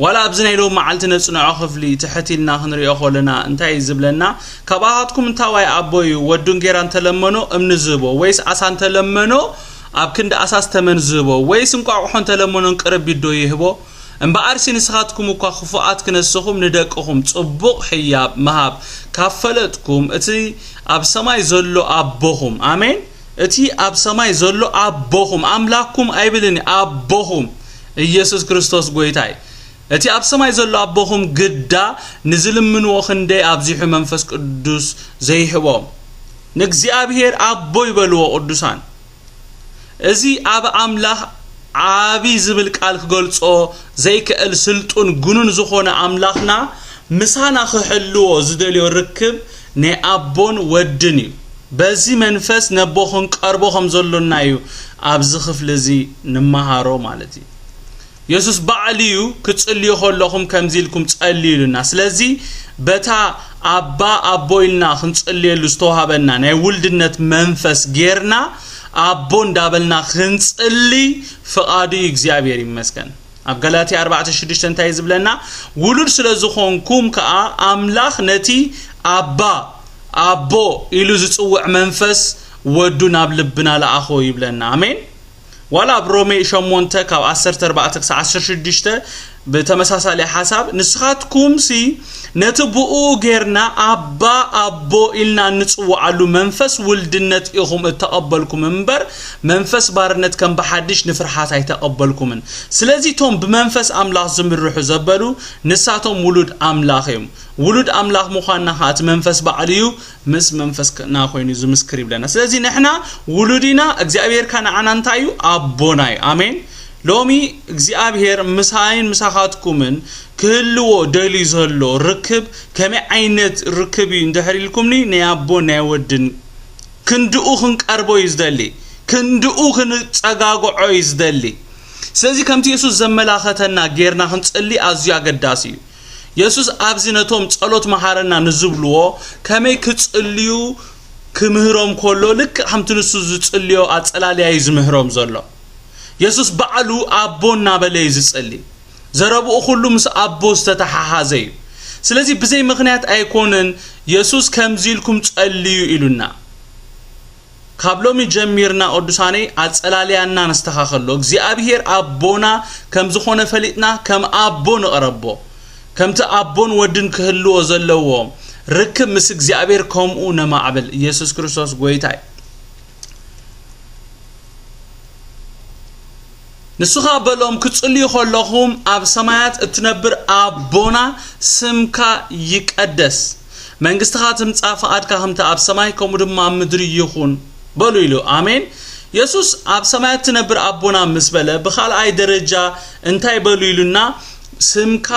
ዋላ ኣብዚ ናይ ሎሚ መዓልቲ ነጽንዖ ክፍሊ ትሕት ኢልና ክንሪኦ ከለና እንታይ እዩ ዝብለና? ካብኣኻትኩም እንታዋይ ኣቦ እዩ ወዱ እንጌራ እንተለመኖ እምኒ ዝህቦ፣ ወይስ ዓሳ እንተለመኖ ኣብ ክንዲ ዓሳስ ተመን ዝህቦ፣ ወይስ እንቋቑሖ እንተለመኖ እንቅርቢት ዶ ይህቦ? እምበኣርሲ ንስኻትኩም እኳ ክፉኣት ክነስኹም ንደቅኹም ጽቡቕ ህያብ ምሃብ ካብ ፈለጥኩም፣ እቲ ኣብ ሰማይ ዘሎ ኣቦኹም፣ ኣሜን፣ እቲ ኣብ ሰማይ ዘሎ ኣቦኹም፣ ኣምላክኩም ኣይብልን፣ ኣቦኹም ኢየሱስ ክርስቶስ ጎይታይ፣ እቲ ኣብ ሰማይ ዘሎ ኣቦኹም ግዳ ንዝልምንዎ ክንደይ ኣብዚሑ መንፈስ ቅዱስ ዘይህቦም። ንእግዚኣብሔር ኣቦ ይበልዎ ቅዱሳን። እዚ ኣብ ኣምላኽ ዓቢ ዝብል ቃል ክገልጾ ዘይክእል ስልጡን ግኑን ዝኾነ ኣምላኽና ምሳና ክሕልዎ ዝደልዮ ርክብ ናይ ኣቦን ወድን እዩ። በዚ መንፈስ ነቦ ክንቀርቦ ከም ዘሎና እዩ ኣብዚ ክፍሊ እዚ ንመሃሮ ማለት እዩ። የሱስ ባዕሉ እዩ፣ "ክትጽልዩ ከለኹም ከምዚ ኢልኩም ጸልዩ" ኢሉና። ስለዚ በታ ኣባ ኣቦ ኢልና ክንጽልየሉ ዝተዋህበና ናይ ውልድነት መንፈስ ጌርና ኣቦ እንዳበልና ክንጽሊ ፍቓዱ እዩ። እግዚኣብሔር ይመስገን። ኣብ ገላትያ ኣርባዕተ ሽዱሽተ እንታይ እዩ ዝብለና? "ውሉድ ስለ ዝኾንኩም ከኣ ኣምላኽ ነቲ ኣባ፣ ኣቦ ኢሉ ዝጽውዕ መንፈስ ወዱ ናብ ልብና ለኣኾ" ይብለና። ኣሜን። ዋላ ኣብ ሮሜ ሸሞንተ ካብ ዓሰርተ ኣርባዕተ ክሳብ ዓሰርተ ሽዱሽተ ብተመሳሳሊ ሓሳብ፣ "ንስኻትኩምሲ ነቲ ብኡ ጌርና ኣባ ኣቦ ኢልና እንጽውዓሉ መንፈስ ውልድነት ኢኹም እተቐበልኩም እምበር፣ መንፈስ ባርነት ከም ብሓድሽ ንፍርሓት ኣይተቐበልኩምን። ስለዚ እቶም ብመንፈስ ኣምላኽ ዝምርሑ ዘበሉ፣ ንሳቶም ውሉድ ኣምላኽ እዮም። ውሉድ ኣምላኽ ምዃንና ኸኣ እቲ መንፈስ ባዕሉ እዩ ምስ መንፈስና ኮይኑ ዝምስክር" ይብለና። ስለዚ ንሕና ውሉድ ኢና፣ እግዚኣብሔር ከኣ ንዓና እንታይ እዩ? ኣቦና እዩ። ኣሜን። ሎሚ እግዚኣብሔር ምሳይን ምሳኻትኩምን ክህልዎ ደልዩ ዘሎ ርክብ ከመይ ዓይነት ርክብ እዩ እንድሕር ኢልኩምኒ፣ ናይ ኣቦን ናይ ወድን ክንድኡ ክንቀርቦ እዩ ዝደሊ፣ ክንድኡ ክንጸጋግዖ እዩ ዝደሊ። ስለዚ ከምቲ የሱስ ዘመላኸተና ጌርና ክንጽሊ ኣዝዩ ኣገዳሲ እዩ። የሱስ ኣብዚ ነቶም ጸሎት መሃረና ንዝብልዎ ከመይ ክጽልዩ ክምህሮም ከሎ፣ ልክዕ ከምቲ ንሱ ዝጽልዮ ኣጸላልያ እዩ ዝምህሮም ዘሎ። የሱስ ባዕሉ ኣቦ እናበለ እዩ ዝጽሊ። ዘረብኡ ኩሉ ምስ ኣቦ ዝተተሓሓዘ እዩ። ስለዚ ብዘይ ምኽንያት ኣይኮነን የሱስ ከምዚ ኢልኩም ጸልዩ ኢሉና። ካብ ሎሚ ጀሚርና ቅዱሳነይ ኣጸላልያና ነስተኻኸሎ። እግዚኣብሔር ኣቦና ከም ዝኾነ ፈሊጥና ከም ኣቦ ንቐረቦ። ከምቲ ኣቦን ወድን ክህልዎ ዘለዎ ርክብ ምስ እግዚኣብሔር ከምኡ ነማዕብል። ኢየሱስ ክርስቶስ ጎይታ እዩ። ንሱ ኸኣ በሎም፣ "ክጽልዩ ከለኹም ኣብ ሰማያት እትነብር ኣቦና ስምካ ይቀደስ፣ መንግስትኻ ትምጻእ፣ ፍቓድካ ከምቲ ኣብ ሰማይ ከምኡ ድማ ኣብ ምድሪ ይኹን" በሉ ኢሉ። ኣሜን። የሱስ ኣብ ሰማያት ትነብር ኣቦና ምስ በለ፣ ብኻልኣይ ደረጃ እንታይ በሉ ኢሉና? "ስምካ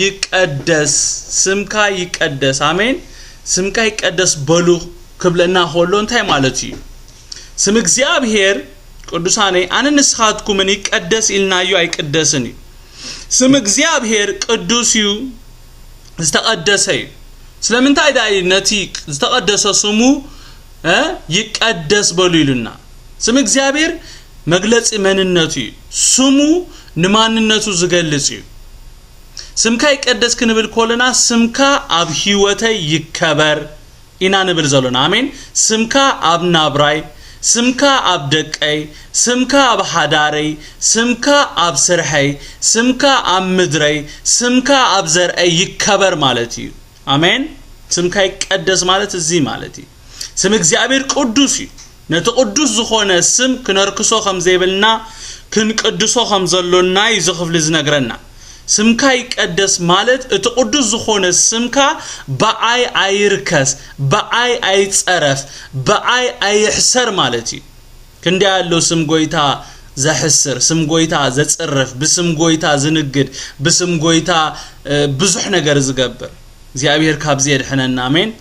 ይቀደስ፣ ስምካ ይቀደስ"። ኣሜን። "ስምካ ይቀደስ" በሉ ክብለና ከሎ እንታይ ማለት እዩ? ስም እግዚኣብሔር ቅዱሳነይ፣ ኣነ ንስኻትኩምን ይቀደስ ኢልናዮ ኣይቅደስን እዩ። ስም እግዚኣብሔር ቅዱስ እዩ፣ ዝተቐደሰ እዩ። ስለምንታይ ደኣ እዩ ነቲ ዝተቐደሰ ስሙ፣ እ፣ "ይቀደስ በሉ" ኢሉና? ስም እግዚኣብሔር መግለጺ መንነቱ እዩ። ስሙ ንማንነቱ ዝገልጽ እዩ። "ስምካ ይቀደስ" ክንብል ከለና ስምካ ኣብ ህይወተይ ይከበር ኢና ንብል ዘሎና። ኣሜን። ስምካ ኣብ ናብራይ፣ ስምካ ኣብ ደቀይ፣ ስምካ ኣብ ሓዳረይ፣ ስምካ ኣብ ስርሐይ፣ ስምካ ኣብ ምድረይ፣ ስምካ ኣብ ዘርአይ ይከበር ማለት እዩ። ኣሜን። ስምካ ይቀደስ ማለት እዚ ማለት እዩ። ስም እግዚኣብሔር ቅዱስ እዩ። ነቲ ቅዱስ ዝኾነ ስም ክነርክሶ ከም ዘይብልና፣ ክንቅድሶ ከም ዘሎና እዩ እዚ ክፍሊ ዝነግረና። ስምካ ይቀደስ ማለት እቲ ቅዱስ ዝኾነ ስምካ ብኣይ ኣይርከስ፣ ብኣይ ኣይጸረፍ፣ ብኣይ ኣይሕሰር ማለት እዩ። ክንደይ ኣሎ ስም ጎይታ ዘሕስር፣ ስም ጎይታ ዘጽርፍ፣ ብስም ጎይታ ዝንግድ፣ ብስም ጎይታ፣ እ፣ ብዙሕ ነገር ዝገብር። እግዚኣብሔር ካብዚ የድሕነና። ኣሜን።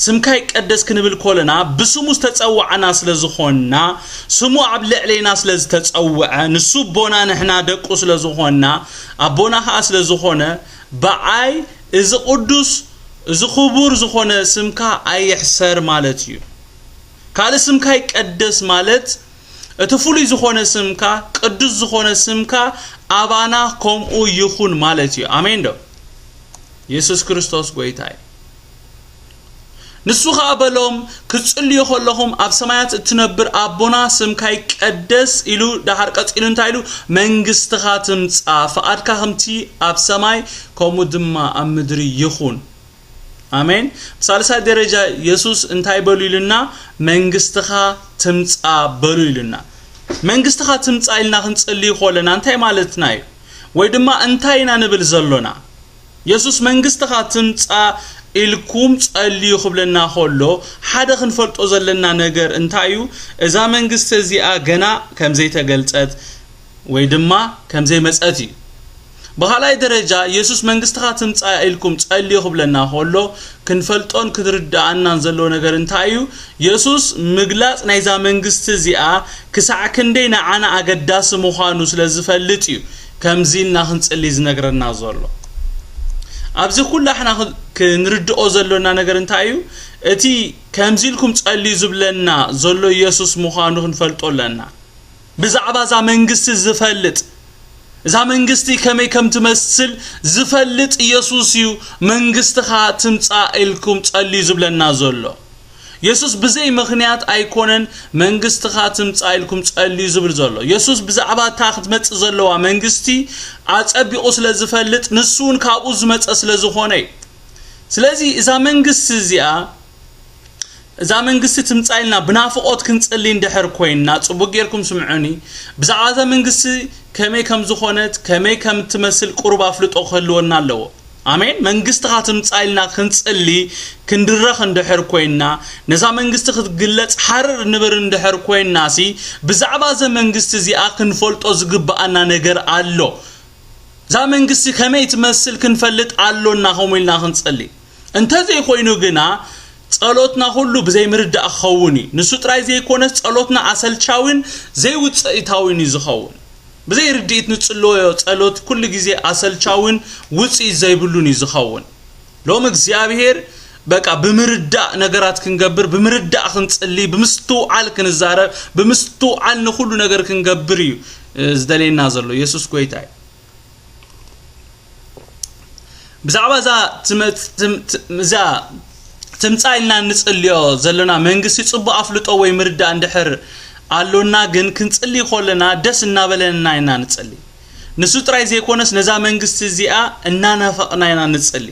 ስምካ ይቀደስ ክንብል ከለና ብስሙ ዝተጸዋዕና ስለ ዝኾንና፣ ስሙ ኣብ ልዕሌና ስለ ዝተጸውዐ፣ ንሱ ኣቦና ንሕና ደቁ ስለ ዝኾንና፣ ኣቦና ኸኣ ስለ ዝኾነ፣ ብኣይ እዚ ቅዱስ፣ እዚ ክቡር ዝኾነ ስምካ ኣይሕሰር ማለት እዩ። ካልእ ስምካ ይቀደስ ማለት እቲ ፍሉይ ዝኾነ ስምካ፣ ቅዱስ ዝኾነ ስምካ ኣባና ከምኡ ይኹን ማለት እዩ። ኣሜን ዶ? የሱስ ክርስቶስ ጎይታ እዩ። ንሱ ኸኣ በሎም፣ "ክትጽልዩ ከለኹም ኣብ ሰማያት እትነብር ኣቦና ስምካ ይቀደስ" ኢሉ ደሓር ቀጺሉ እንታይ ኢሉ? "መንግስትኻ ትምጻእ፣ ፍቓድካ ከምቲ ኣብ ሰማይ ከምኡ ድማ ኣብ ምድሪ ይኹን።" ኣሜን። ብሳልሳይ ደረጃ የሱስ እንታይ በሉ ኢሉና? "መንግስትኻ ትምጻእ" በሉ ኢሉና። መንግስትኻ ትምጻእ ኢልና ክንጽሊ ከለና እንታይ ማለትና እዩ? ወይ ድማ እንታይ ኢና ንብል ዘሎና? የሱስ "መንግስትኻ ትምጻእ ኢልኩም ጸልዩ" ክብለና ከሎ፣ ሓደ ክንፈልጦ ዘለና ነገር እንታይ እዩ? እዛ መንግስቲ እዚኣ ገና ከም ዘይተገልጸት ወይ ድማ ከም ዘይመጸት እዩ። ብኻልኣይ ደረጃ፣ የሱስ "መንግስትኻ ትምጻእ ኢልኩም ጸልዩ" ክብለና ከሎ፣ ክንፈልጦን ክትርድኣናን ዘለዎ ነገር እንታይ እዩ? የሱስ ምግላጽ ናይዛ መንግስቲ እዚኣ ክሳዕ ክንደይ ንዓና ኣገዳሲ ምዃኑ ስለ ዝፈልጥ እዩ ከምዚ ኢልና ክንጽሊ ዝነግረና ዘሎ። ኣብዚ ኩላሕና ክ-፣ ክንርድኦ ዘሎና ነገር እንታይ እዩ? እቲ "ከምዚ ኢልኩም ጸልዩ" ዝብለና ዘሎ የሱስ ምዃኑ ክንፈልጦ ኣለና። ብዛዕባ እዛ መንግስቲ ዝፈልጥ፣ እዛ መንግስቲ ከመይ ከም ትመስል ዝፈልጥ የሱስ እዩ "መንግስትኻ ትምጻእ ኢልኩም ጸልዩ" ዝብለና ዘሎ። የሱስ ብዘይ ምኽንያት ኣይኮነን "መንግስትኻ ትምጻእ ኢልኩም ጸልዩ" ዝብል ዘሎ። የሱስ ብዛዕባ እታ ክትመጽእ ዘለዋ መንግስቲ ኣጸቢቑ ስለ ዝፈልጥ፣ ንሱ እውን ካብኡ ዝመጸ ስለ ዝኾነ እዩ። ስለዚ እዛ መንግስቲ እዚኣ፣ እዛ መንግስቲ ትምጻእ ኢልና ብናፍቖት ክንጽሊ እንድሕር ኮይንና፣ ጽቡቅ ጌርኩም ስምዑኒ፣ ብዛዕባ እዛ መንግስቲ ከመይ ከም ዝኾነት፣ ከመይ ከም ትመስል ቁሩብ ኣፍልጦ ክህልወና ኣለዎ። ኣሜን። መንግስትኻ ትምጻእ ኢልና ክንጽሊ፣ ክንድረኽ እንድሕር ኮይንና፣ ነዛ መንግስቲ ክትግለጽ ሓርር ንብር እንድሕር ኮይንናሲ፣ ብዛዕባ እዛ መንግስቲ እዚኣ ክንፈልጦ ዝግብኣና ነገር ኣሎ። እዛ መንግስቲ ከመይ ትመስል ክንፈልጥ ኣሎና፣ ከምኡ ኢልና ክንጽሊ። እንተዘይኮይኑ ግና፣ ጸሎትና ኩሉ ብዘይ ምርዳእ ክኸውን እዩ። ንሱ ጥራይ ዘይኮነስ፣ ጸሎትና ኣሰልቻዊን ዘይውጽኢታዊን እዩ ዝኸውን። ብዘይ ርድኢት ንጽልዮ ጸሎት ኩሉ ግዜ ኣሰልቻዊን ውጽኢት ዘይብሉን እዩ ዝኸውን። ሎም እግዚኣብሔር በቃ ብምርዳእ ነገራት ክንገብር፣ ብምርዳእ ክንጽሊ፣ ብምስትውዓል ክንዛረብ፣ ብምስትውዓል ንኹሉ ነገር ክንገብር እዩ፣ እ፣ ዝደልየና ዘሎ። የሱስ ጎይታ እዩ። ብዛዕባ እዛ ትመጽ- ትም- ትም- እዛ ትምጻእ ኢልና እንጽልዮ ዘለና መንግስቲ ጽቡቕ ኣፍልጦ ወይ ምርዳእ እንድሕር ኣሎና፣ ግን ክንጽሊ ከለና ደስ እናበለና ኢና ንጽሊ። ንሱ ጥራይ ዘይኮነስ ነዛ መንግስቲ እዚኣ እናናፈቕና ኢና ንጽሊ።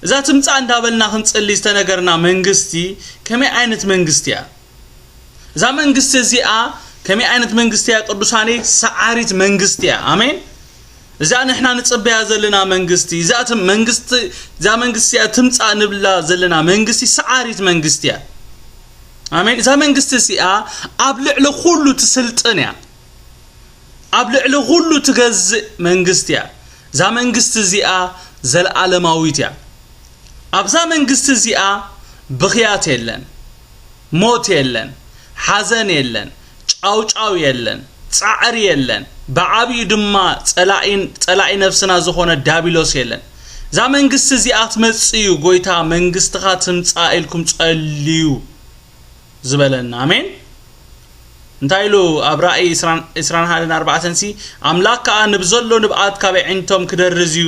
እዛ ትምጻእ እንዳበልና ክንጽሊ ዝተነገርና መንግስቲ ከመይ ዓይነት መንግስቲ እያ? እዛ መንግስቲ እዚኣ ከመይ ዓይነት መንግስቲ እያ ቅዱሳነይ? ሰዓሪት መንግስቲ እያ። ኣሜን። እዛ ንሕና ንጽበያ ዘለና መንግስቲ፣ እዛ እቲ መንግስቲ፣ እዛ መንግስቲ እያ ትምጻእ ንብላ ዘለና መንግስቲ ሰዓሪት መንግስቲ እያ። ኣሜን። እዛ መንግስቲ እዚኣ ኣብ ልዕሊ ኩሉ ትስልጥን እያ። ኣብ ልዕሊ ኩሉ ትገዝእ መንግስቲ እያ። እዛ መንግስቲ እዚኣ ዘለዓለማዊት እያ። ኣብዛ መንግስቲ እዚኣ ብኽያት የለን፣ ሞት የለን፣ ሓዘን የለን፣ ጫውጫው የለን፣ ጻዕሪ የለን፣ ብዓቢኡ ድማ ጸላኢን- ጸላኢ ነፍስና ዝኾነ ዳቢሎስ የለን። እዛ መንግስቲ እዚኣ ክትመጽእ እዩ። ጎይታ መንግስትኻ ትምጻእ ኢልኩም ጸልዩ ዝበለና። ኣሜን። እንታይ ኢሉ ኣብ ራእይ ዕስራን ሓደን ኣርባዕተን ሲ፣ ኣምላኽ ከኣ ንብዘሎ ንብኣት ካብ ኣዒንቶም ክደርዝ እዩ፣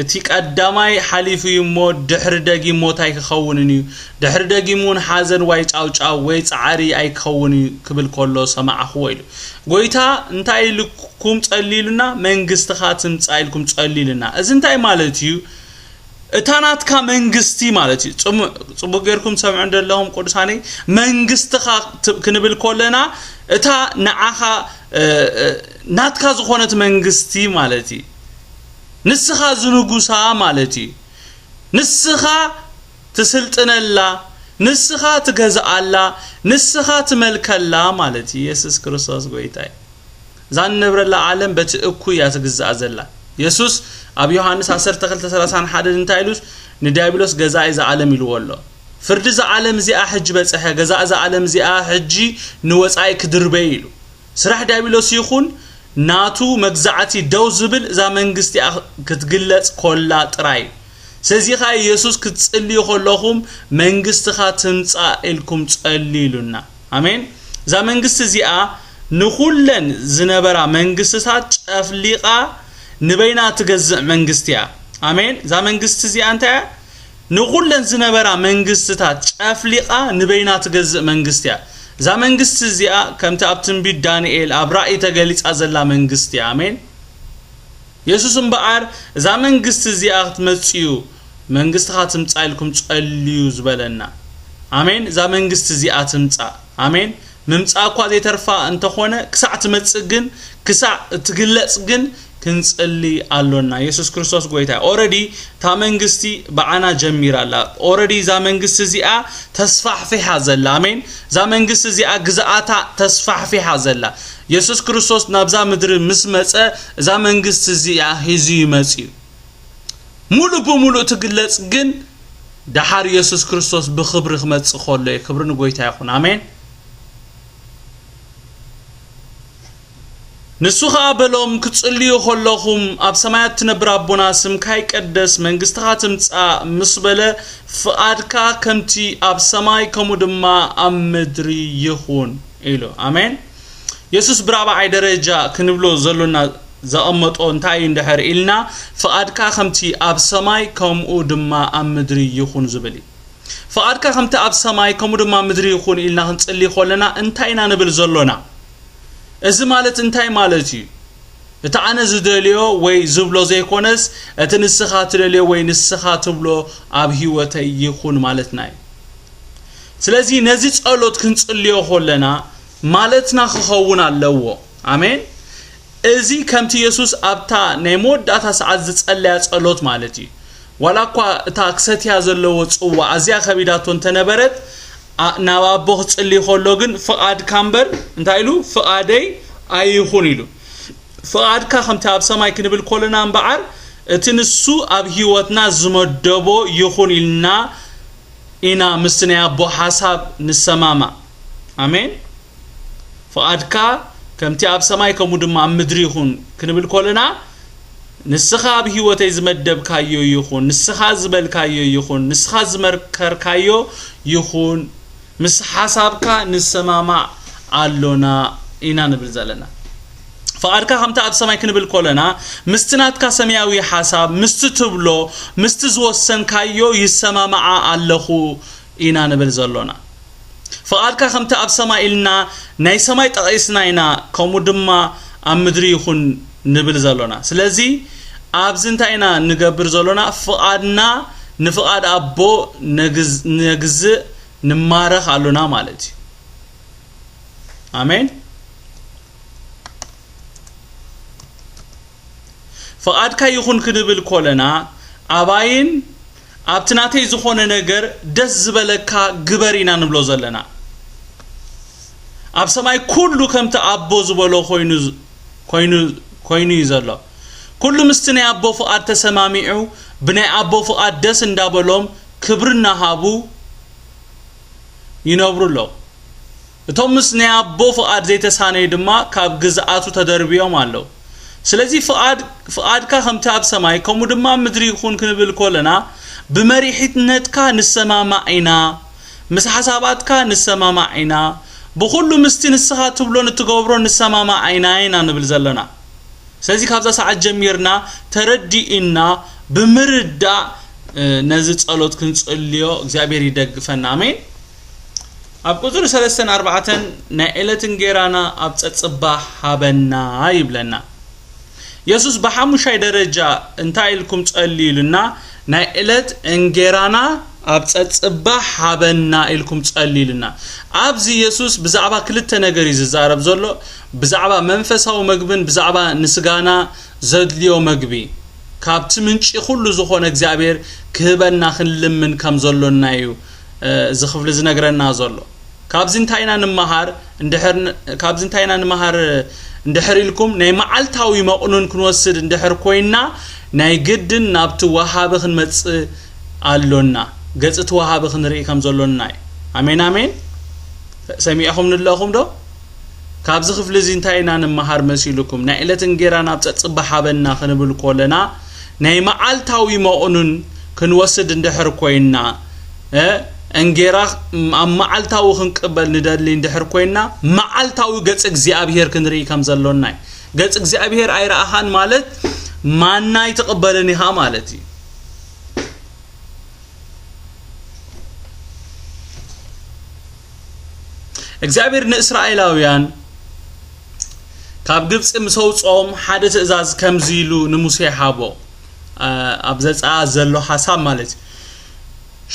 እቲ ቀዳማይ ሓሊፉ እዩ እሞ ድሕሪ ደጊም ሞት ኣይክኸውንን እዩ፣ ድሕሪ ደጊም እውን ሓዘን ወይ ጫውጫው ወይ ጻዕሪ ኣይክኸውን እዩ ክብል ከሎ ሰማዕኽዎ ኢሉ። ጎይታ እንታይ ኢልኩም ጸልዩ ኢሉና? መንግስትኻ ትምጻእ ኢልኩም ጸልዩ ኢሉና። እዚ እንታይ ማለት እዩ? እታ ናትካ መንግስቲ ማለት እዩ። ጽሙ- ጽቡቅ ጌርኩም ሰምዑ እንደለኹም ቅዱሳነይ፣ መንግስትኻ ት- ክንብል ከለና እታ ንዓኻ እ፣ እ፣ ናትካ ዝኾነት መንግስቲ ማለት እዩ። ንስኻ ዝንጉሳ ማለት እዩ። ንስኻ ትስልጥነላ፣ ንስኻ ትገዝኣላ፣ ንስኻ ትመልከላ ማለት እዩ። የሱስ ክርስቶስ ጎይታ እዩ። እዛ እንነብረላ ዓለም በቲ እኩይ እያ ትግዛእ ዘላ። የሱስ ኣብ ዮሃንስ ዓሰርተ ክልተ ሰላሳን ሓደን እንታይ ኢሉስ? ንዲያብሎስ ገዛኢ እዛ ዓለም ኢልዎ ኣሎ። ፍርዲ እዛ ዓለም እዚኣ ሕጂ በጽሐ፣ ገዛእ እዛ ዓለም እዚኣ ሕጂ ንወጻኢ ክድርበይ ኢሉ። ስራሕ ዲያብሎስ ይኹን ናቱ መግዛዕቲ ደው ዝብል እዛ መንግስቲ እያ ክትግለጽ ኮላ ጥራይ እዩ። ስለዚ ኸኣ የሱስ ክትጽልዩ ከለኹም መንግስትኻ ትምጻእ ኢልኩም ጸልዩ ኢሉና። ኣሜን። እዛ መንግስቲ እዚኣ ንኹለን ዝነበራ መንግስትታት ጨፍሊቓ ንበይና ትገዝእ መንግስቲ እያ። ኣሜን። እዛ መንግስቲ እዚኣ እንታይ እያ? ንኹለን ዝነበራ መንግስትታት ጨፍሊቓ ንበይና ትገዝእ መንግስቲ እያ። እዛ መንግስቲ እዚኣ ከምቲ ኣብ ትንቢት ዳንኤል ኣብ ራእይ ተገሊጻ ዘላ መንግስቲ እያ። ኣሜን። የሱስ እምበኣር እዛ መንግስቲ እዚኣ ክትመጽእ እዩ፣ መንግስትኻ ትምጻእ ኢልኩም ጸልዩ ዝበለና። ኣሜን። እዛ መንግስቲ እዚኣ ትምጻእ። ኣሜን። ምምጻእ እኳ ዘይተርፋ እንተኾነ ክሳዕ ትመጽእ ግን፣ ክሳዕ እትግለጽ ግን ክንጽሊ ኣሎና። የሱስ ክርስቶስ ጎይታ እዩ። ኦረዲ እታ መንግስቲ ብዓና ጀሚራ ኣላ። ኦረዲ እዛ መንግስቲ እዚኣ ተስፋሕፊሓ ዘላ። ኣሜን። እዛ መንግስቲ እዚኣ ግዝኣታ ተስፋሕፊሓ ዘላ። የሱስ ክርስቶስ ናብዛ ምድሪ ምስ መጸ እዛ መንግስቲ እዚኣ ሒዙ ይመጽእ እዩ። ሙሉእ ብሙሉእ ትግለጽ ግን ደሓር የሱስ ክርስቶስ ብኽብሪ ክመጽእ ከሎ እዩ። ክብሪ ንጎይታ ይኹን። ኣሜን። ንሱ ኸኣ በሎም፣ ክትጽልዩ ኸለኹም፣ ኣብ ሰማያት ትነብር ኣቦና፣ ስምካ ይቀደስ፣ መንግስትኻ ትምጻእ ምስ በለ፣ ፍቓድካ ከምቲ ኣብ ሰማይ ከምኡ ድማ ኣብ ምድሪ ይኹን ኢሉ። ኣሜን። የሱስ ብራብዓይ ደረጃ ክንብሎ ዘሎና ዘቐመጦ እንታይ እዩ እንድሕር ኢልና፣ ፍቓድካ ከምቲ ኣብ ሰማይ ከምኡ ድማ ኣብ ምድሪ ይኹን ዝብል እዩ። ፍቓድካ ከምቲ ኣብ ሰማይ ከምኡ ድማ ኣብ ምድሪ ይኹን ኢልና ክንጽሊ ከለና እንታይ ኢና ንብል ዘሎና? እዚ ማለት እንታይ ማለት እዩ? እቲ ኣነ ዝደልዮ ወይ ዝብሎ ዘይኮነስ፣ እቲ ንስኻ ትደልዮ ወይ ንስኻ ትብሎ ኣብ ህይወተይ ይኹን ማለትና እዩ። ስለዚ ነዚ ጸሎት ክንጽልዮ ከለና ማለትና ክኸውን ኣለዎ። ኣሜን። እዚ ከምቲ የሱስ ኣብታ ናይ መወዳእታ ሰዓት ዝጸለያ ጸሎት ማለት እዩ። ዋላ እኳ እታ ክሰትያ ዘለዎ ጽዋ ኣዝያ ከቢዳቶ እንተነበረት፣ ኣ- ናብ ኣቦ ክጽሊ ከሎ ግን ፍቓድካ እምበር እንታይ ኢሉ? ፍቓደይ ኣይኹን ኢሉ። ፍቓድካ ከምቲ ኣብ ሰማይ ክንብል ከለና እምበኣር እቲ ንሱ ኣብ ህይወትና ዝመደቦ ይኹን ኢልና ኢና ምስቲ ናይ ኣቦ ሓሳብ ንሰማማዕ። ኣሜን። ፍቓድካ ከምቲ ኣብ ሰማይ ከምኡ ድማ ኣብ ምድሪ ይኹን ክንብል ከለና ንስኻ ኣብ ህይወተይ ዝመደብካዮ ይኹን፣ ንስኻ ዝበልካዮ ይኹን፣ ንስኻ ዝመከርካዮ ይኹን፣ ምስ ሓሳብካ ንሰማማዕ ኣሎና ኢና ንብል ዘለና። ፍቓድካ ከምቲ ኣብ ሰማይ ክንብል ከለና፣ ምስቲ ናትካ ሰማያዊ ሓሳብ፣ ምስቲ ትብሎ፣ ምስቲ ዝወሰንካዮ ይሰማማዓ ኣለኹ ኢና ንብል ዘሎና። ፍቓድካ ከምቲ ኣብ ሰማይ ኢልና ናይ ሰማይ ጠቒስና ኢና፣ ከምኡ ድማ ኣብ ምድሪ ይኹን ንብል ዘሎና። ስለዚ ኣብዚ እንታይ ኢና ንገብር ዘሎና? ፍቓድና ንፍቓድ ኣቦ ነግዝ-፣ ነግዝእ ንማረኽ ኣሎና ማለት እዩ። ኣሜን። ፍቓድካ ይኹን ክንብል ኮለና፣ ኣባይን ኣብቲ ናተይ ዝኾነ ነገር ደስ ዝበለካ ግበር ኢና ንብሎ ዘለና። ኣብ ሰማይ ኩሉ ከምቲ ኣቦ ዝበሎ ኮይኑ፣ ኮይኑ፣ ኮይኑ እዩ ዘሎ። ኩሉ ምስቲ ናይ ኣቦ ፍቓድ ተሰማሚዑ፣ ብናይ ኣቦ ፍቓድ ደስ እንዳበሎም ክብሪ እናሃቡ ይነብሩ ኣለዉ። እቶም ምስ ናይ ኣቦ ፍቓድ ዘይተሳነዩ ድማ ካብ ግዝኣቱ ተደርብዮም ኣለዉ። ስለዚ ፍቓድ-፣ ፍቓድካ ከምቲ ኣብ ሰማይ፣ ከምኡ ድማ ኣብ ምድሪ ይኹን ክንብል ከለና፣ ብመሪሕነትካ ንሰማማዕ ኢና፣ ምስ ሓሳባትካ ንሰማማዕ ኢና፣ ብኹሉ ምስቲ ንስኻ ትብሎን እትገብሮን ንሰማማዕ ኢና ኢና ንብል ዘለና። ስለዚ ካብዛ ሰዓት ጀሚርና ተረዲእና ብምርዳእ፣ እ፣ ነዚ ጸሎት ክንጽልዮ እግዚኣብሔር ይደግፈና። ኣሜን። ኣብ ቁጽሪ ሰለስተን ኣርባዕተን ናይ ዕለት እንጌራና ኣብ ጸጽባ ሃበና ይብለና። የሱስ ብሓሙሻይ ደረጃ እንታይ ኢልኩም ጸልዩ ኢሉና? ናይ ዕለት እንጌራና ኣብ ጸጽባ ሃበና ኢልኩም ጸልዩ ኢሉና። ኣብዚ የሱስ ብዛዕባ ክልተ ነገር እዩ ዝዛረብ ዘሎ። ብዛዕባ መንፈሳዊ መግብን ብዛዕባ ንስጋና ዘድልዮ መግቢ ካብቲ ምንጪ ኩሉ ዝኾነ እግዚኣብሔር ክህበና ክንልምን ከም ዘሎና እዩ፣ እ፣ እዚ ክፍሊ ዝነግረና ዘሎ። ካብዚ እንታይ ኢና ንመሃር? እንድሕር ን-፣ ካብዚ እንታይ ኢና ንመሃር? እንድሕር ኢልኩም ናይ መዓልታዊ መቕኑን ክንወስድ እንድሕር ኮይንና፣ ናይ ግድን ናብቲ ወሃቢ ክንመጽእ ኣሎና። ገጽ እቲ ወሃቢ ክንርኢ ከም ዘሎና እዩ። ኣሜን፣ ኣሜን። ሰሚዕኹም ንለኹም ዶ? ካብዚ ክፍሊ እዚ እንታይ ኢና ንመሃር መሲልኩም? ናይ ዕለት እንጌራ ናብ ጸጽባ ሃበና ክንብል ኮለና፣ ናይ መዓልታዊ መቕኑን ክንወስድ እንድሕር ኮይንና፣ እ፣ እንጌራ ኣብ መዓልታዊ ክንቅበል ንደሊ እንድሕር ኮይንና፣ መዓልታዊ ገጽ እግዚኣብሔር ክንርኢ ከም ዘሎና እዩ። ገጽ እግዚኣብሔር ኣይረኣኻን ማለት ማና ኣይትቕበልን ኢኻ ማለት እዩ። እግዚኣብሔር ንእስራኤላውያን ካብ ግብጺ ምስ ኣውጽኦም ሓደ ትእዛዝ ከምዚ ኢሉ ንሙሴ ሃቦ። ኣ-፣ ኣብ ዘጸኣት ዘሎ ሓሳብ ማለት እዩ።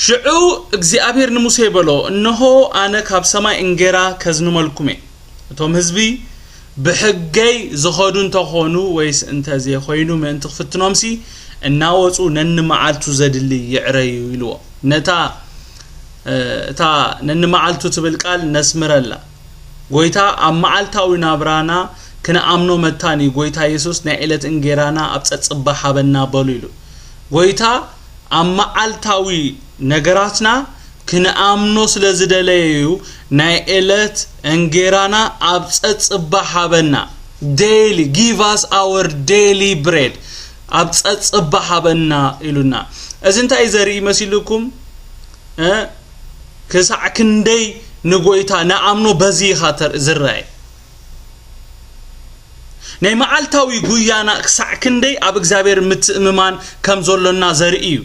ሽዑ እግዚኣብሔር ንሙሴ በሎ፣ "እንሆ ኣነ ካብ ሰማይ እንጌራ ከዝንመልኩም እየ። እቶም ህዝቢ ብሕገይ ዝኸዱ እንተኾኑ ወይስ እንተዘይኾይኑ ምእንቲ ክፍትኖምሲ እናወጹ ነንመዓልቱ ዘድሊ ይዕረዩ" ኢልዎ። ነታ፣ እ፣ እታ ነንመዓልቱ ትብል ቃል ነስምረላ። ጎይታ ኣብ መዓልታዊ ናብራና ክንኣምኖ መታን እዩ። ጎይታ የሱስ ናይ ዕለት እንጌራና ኣብ ጸጽባ ሃበና በሉ ኢሉ። ጎይታ ኣብ መዓልታዊ ነገራትና ክንኣምኖ ስለ ዝደለየ እዩ ናይ ዕለት እንጌራና ኣብ ጸጽባ ሃበና። Daily, give us our daily bread፣ ኣብ ጸጽባ ሃበና ኢሉና። እዚ እንታይ ዘርኢ መሲልኩም? እ? ክሳዕ ክንደይ ንጎይታ ንኣምኖ በዚ ኢኻ ተር-፣ ዝረኣየ። ናይ መዓልታዊ ጉያና ክሳዕ ክንደይ ኣብ እግዚኣብሔር ምትእምማን ከም ዘሎና ዘርኢ እዩ።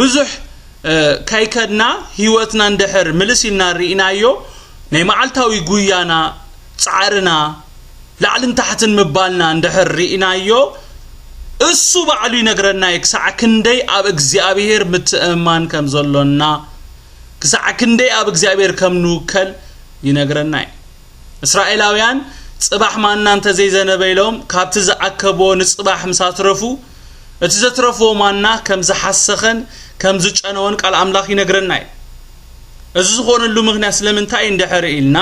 ብዙሕ፣ እ፣ ከይከድና ህይወትና እንድሕር ምልስ ኢልና ርኢናዮ፣ ናይ መዓልታዊ ጉያና፣ ጻዕርና፣ ላዕልን ታሕትን ምባልና እንድሕር ርኢናዮ፣ እሱ ባዕሉ ይነግረና እዩ ክሳዕ ክንደይ ኣብ እግዚኣብሔር ምትእምማን ከም ዘሎና፣ ክሳዕ ክንደይ ኣብ እግዚኣብሔር ከም ንውከል ይነግረና እዩ። እስራኤላውያን ጽባሕ ማና እንተ ዘይዘነበ ኢሎም ካብቲ ዝኣከብዎ ንጽባሕ ምስ ኣትረፉ፣ እቲ ዘትረፍዎ ማና ከም ዝሓሰኸን ከም ዝጨነወን ቃል ኣምላኽ ይነግረና እዩ። እዚ ዝኾነሉ ምኽንያት ስለምንታይ እንድሕር ኢልና፣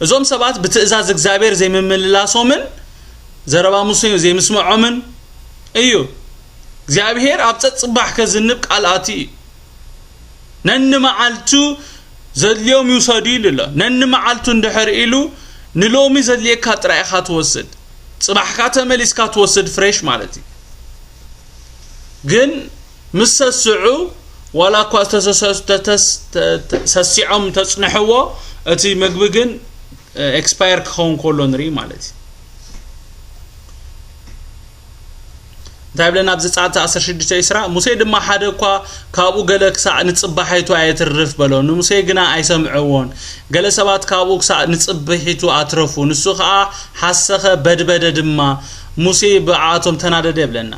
እዞም ሰባት ብትእዛዝ እግዚኣብሔር ዘይምምልላሶምን ዘረባ ሙሴ ዘይምስምዖምን እዩ። እግዚኣብሔር ኣብ ጸጽባሕ ከዝንብ ቃል ኣትዩ እዩ። ነንመዓልቱ ዘድልዮም ይውሰዱ ኢሉ ኣሎ። ነንመዓልቱ እንድሕር ኢሉ ንሎሚ ዘድልየካ ጥራይ ኢኻ ትወስድ። ጽባሕካ ተመሊስካ ትወስድ ፍሬሽ ማለት እዩ። ግን ምስ ሰስዑ ዋላ እኳ ዝተሰሰ-፣ ተተስ-፣ ተ-፣ ተ-፣ ሰሲዖም ተጽንሕዎ፣ እቲ ምግቢ ግን፣ እ፣ ኤክስፓየር ክኸውን ከሎ ንርኢ ማለት እዩ። እንታይ ብለና ኣብዚ ጸዓት ዓሰርተ ሽዱሽተ ዕስራ? "ሙሴ ድማ ሓደ እኳ ካብኡ ገለ ክሳዕ ንጽባሒቱ ኣየትርፍ" በሎ። ንሙሴ ግና ኣይሰምዕዎን። ገለ ሰባት ካብኡ ክሳዕ ንጽብሒቱ ኣትረፉ። ንሱ ኸኣ ሓሰኸ፣ በድበደ ድማ። ሙሴ ብኣቶም ተናደደ ይብለና።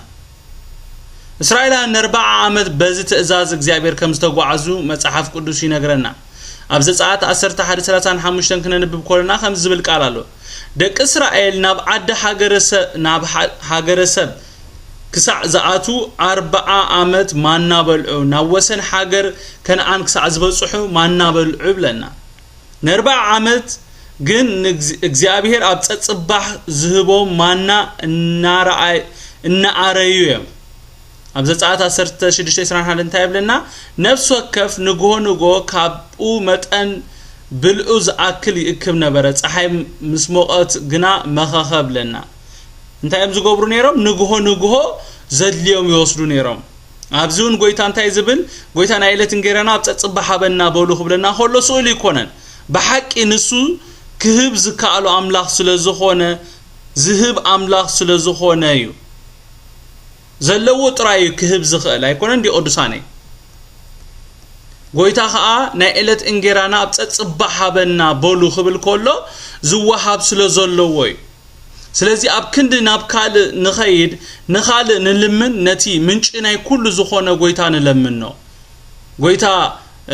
እስራኤላውያን ንኣርብዓ ዓመት በዚ ትእዛዝ እግዚኣብሔር ከም ዝተጓዓዙ መጽሓፍ ቅዱስ ይነግረና። ኣብ ዘጸኣት ዓሰርተ ሓደ ሰላሳን ሓሙሽተን ክነንብብ ከለና ከምዚ ዝብል ቃል ኣሎ። ደቂ እስራኤል ናብ ዓዲ ሃገረ ሰ-፣ ናብ ሃ-፣ ሃገረ ሰብ ክሳዕ ዝኣትዉ ኣርብዓ ዓመት ማና በልዑ፣ ናብ ወሰን ሃገር ከነኣን ክሳዕ ዝበጽሑ ማና በልዑ ይብለና። ንኣርብዓ ዓመት ግን ንእግዝ-፣ እግዚኣብሔር ኣብ ጸጽባሕ ዝህቦም ማና እናረኣይ-፣ እናኣረዩ እዮም። ኣብ ዘጸኣት ዓሰርተ ሽዱሽተ ዕስራን ሓደን እንታይ ይብለና? "ነፍሲ ወከፍ ንግሆ ንግሆ ካብኡ መጠን ብልዑ ዝኣክል ይእክብ ነበረ፣ ጸሓይ ምስ ሞቐት ግና መኸኸ" ብለና። እንታይ እዮም ዝገብሩ ነይሮም? ንግሆ ንግሆ ዘድልዮም ይወስዱ ነይሮም። ኣብዚ እውን ጎይታ እንታይ ዝብል? ጎይታ ናይ ዕለት እንጌራና ኣብ ጸጽባ ሃበና በሉ ክብለና ከሎ ስእሉ ይኮነን። ብሓቂ ንሱ ክህብ ዝከኣሉ ኣምላኽ ስለ ዝኾነ፣ ዝህብ ኣምላኽ ስለ ዝኾነ እዩ። ዘለዎ ጥራይ እዩ ክህብ ዝኽእል፣ ኣይኮነን ድዩ ቅዱሳነይ? ጎይታ ኸኣ ናይ ዕለት እንጌራና ኣብ ጸጽባ ሃበና በሉ ክብል ከሎ ዝወሃብ ስለ ዘለዎ እዩ። ስለዚ ኣብ ክንዲ ናብ ካልእ ንኸይድ፣ ንኻልእ ንልምን፣ ነቲ ምንጪ ናይ ኩሉ ዝኾነ ጎይታ ንለምኖ። ጎይታ፣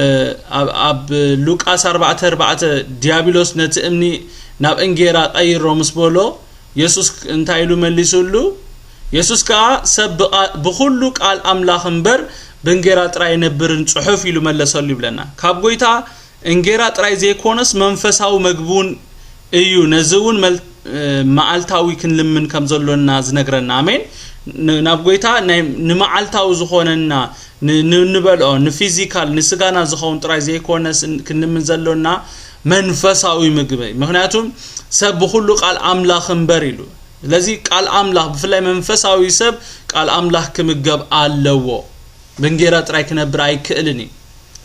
እ፣ ኣብ፣ ኣብ ሉቃስ ኣርባዕተ ኣርባዕተ ዲያብሎስ ነቲ እምኒ ናብ እንጌራ ቀይሮ ምስ በሎ፣ የሱስ እንታይ ኢሉ መሊሱሉ? የሱስ ከኣ፣ "ሰብ ብቓ-፣ ብኹሉ ቃል ኣምላኽ እምበር ብእንጌራ ጥራይ ኣይነብርን" ጽሑፍ ኢሉ መለሰሉ ይብለና። ካብ ጎይታ እንጌራ ጥራይ ዘይኮነስ መንፈሳዊ መግቢ እውን እዩ። ነዚ እውን መል-፣ እ፣ መዓልታዊ ክንልምን ከም ዘሎና ዝነግረና። ኣሜን። ን-፣ ናብ ጎይታ ናይ፣ ንመዓልታዊ ዝኾነና፣ ን-፣ ን-፣ ንበልዖ፣ ንፊዚካል፣ ንስጋና ዝኸውን ጥራይ ዘይኮነስ ን-፣ ክንልምን ዘሎና መንፈሳዊ ምግቢ። ምኽንያቱም ሰብ ብኹሉ ቃል ኣምላኽ እምበር ኢሉ። ስለዚ ቃል ኣምላኽ፣ ብፍላይ መንፈሳዊ ሰብ ቃል ኣምላኽ ክምገብ ኣለዎ። ብእንጌራ ጥራይ ክነብር ኣይክእልን እዩ።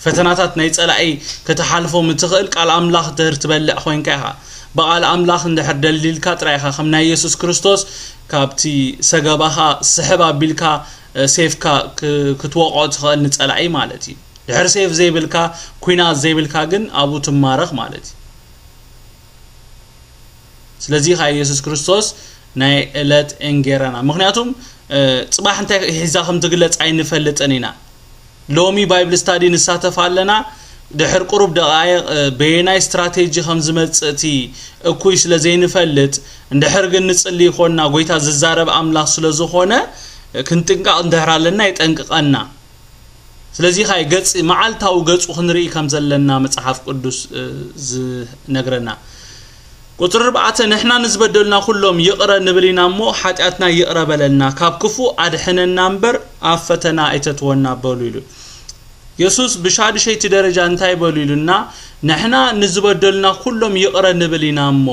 ፈተናታት ናይ ጸላኢ ክትሓልፎም እትኽእል ቃል ኣምላኽ እንድሕር ትበልዕ ኮይንካ ኢኻ። ብቃል ኣምላኽ እንድሕር ደልዲልካ ጥራይ ኢኻ፣ ከም ናይ የሱስ ክርስቶስ ካብቲ ሰገባኻ ስሕብ ኣቢልካ፣ እ፣ ሴፍካ ክ-፣ ክትወቕዖ ትኽእል ንጸላኢ ማለት እዩ። ድሕር ሴፍ ዘይብልካ፣ ኲናት ዘይብልካ ግን ኣብኡ ትማረኽ ማለት እዩ። ስለዚ ኸኣ የሱስ ክርስቶስ ናይ ዕለት እንጌራና። ምኽንያቱም፣ እ፣ ጽባሕ እንታይ ሒዛ ከም ትግለጽ ኣይንፈልጥን ኢና። ሎሚ ባይብል ስታዲ ንሳተፍ ኣለና። ድሕር ቁሩብ ደቓይቕ፣ እ፣ በየናይ ስትራቴጂ ከም ዝመጽእ እቲ እኩይ ስለ ዘይንፈልጥ፣ እንድሕር ግን ንጽሊ ይኾንና፣ ጎይታ ዝዛረብ ኣምላኽ ስለ ዝኾነ፣ እ፣ ክንጥንቀቕ እንድሕር ኣለና፣ የጠንቅቐና። ስለዚ ኸኣ ገጽ፣ መዓልታዊ ገጹ ክንርኢ ከም ዘለና መጽሓፍ ቅዱስ፣ እ፣ ዝነግረና። ቁጽሪ ኣርባዕተ፣ "ንሕና ንዝበደሉና ኩሎም ይቕረ ንብል ኢና እሞ፣ ሓጢኣትና ይቕረ በለልና፣ ካብ ክፉእ ኣድሕነና እምበር፣ ኣብ ፈተና ኣይተእትወና" በሉ ኢሉ። የሱስ ብሻድሸይቲ ደረጃ እንታይ በሉ ኢሉና? "ንሕና ንዝበደሉና ኩሎም ይቕረ ንብል ኢና እሞ፣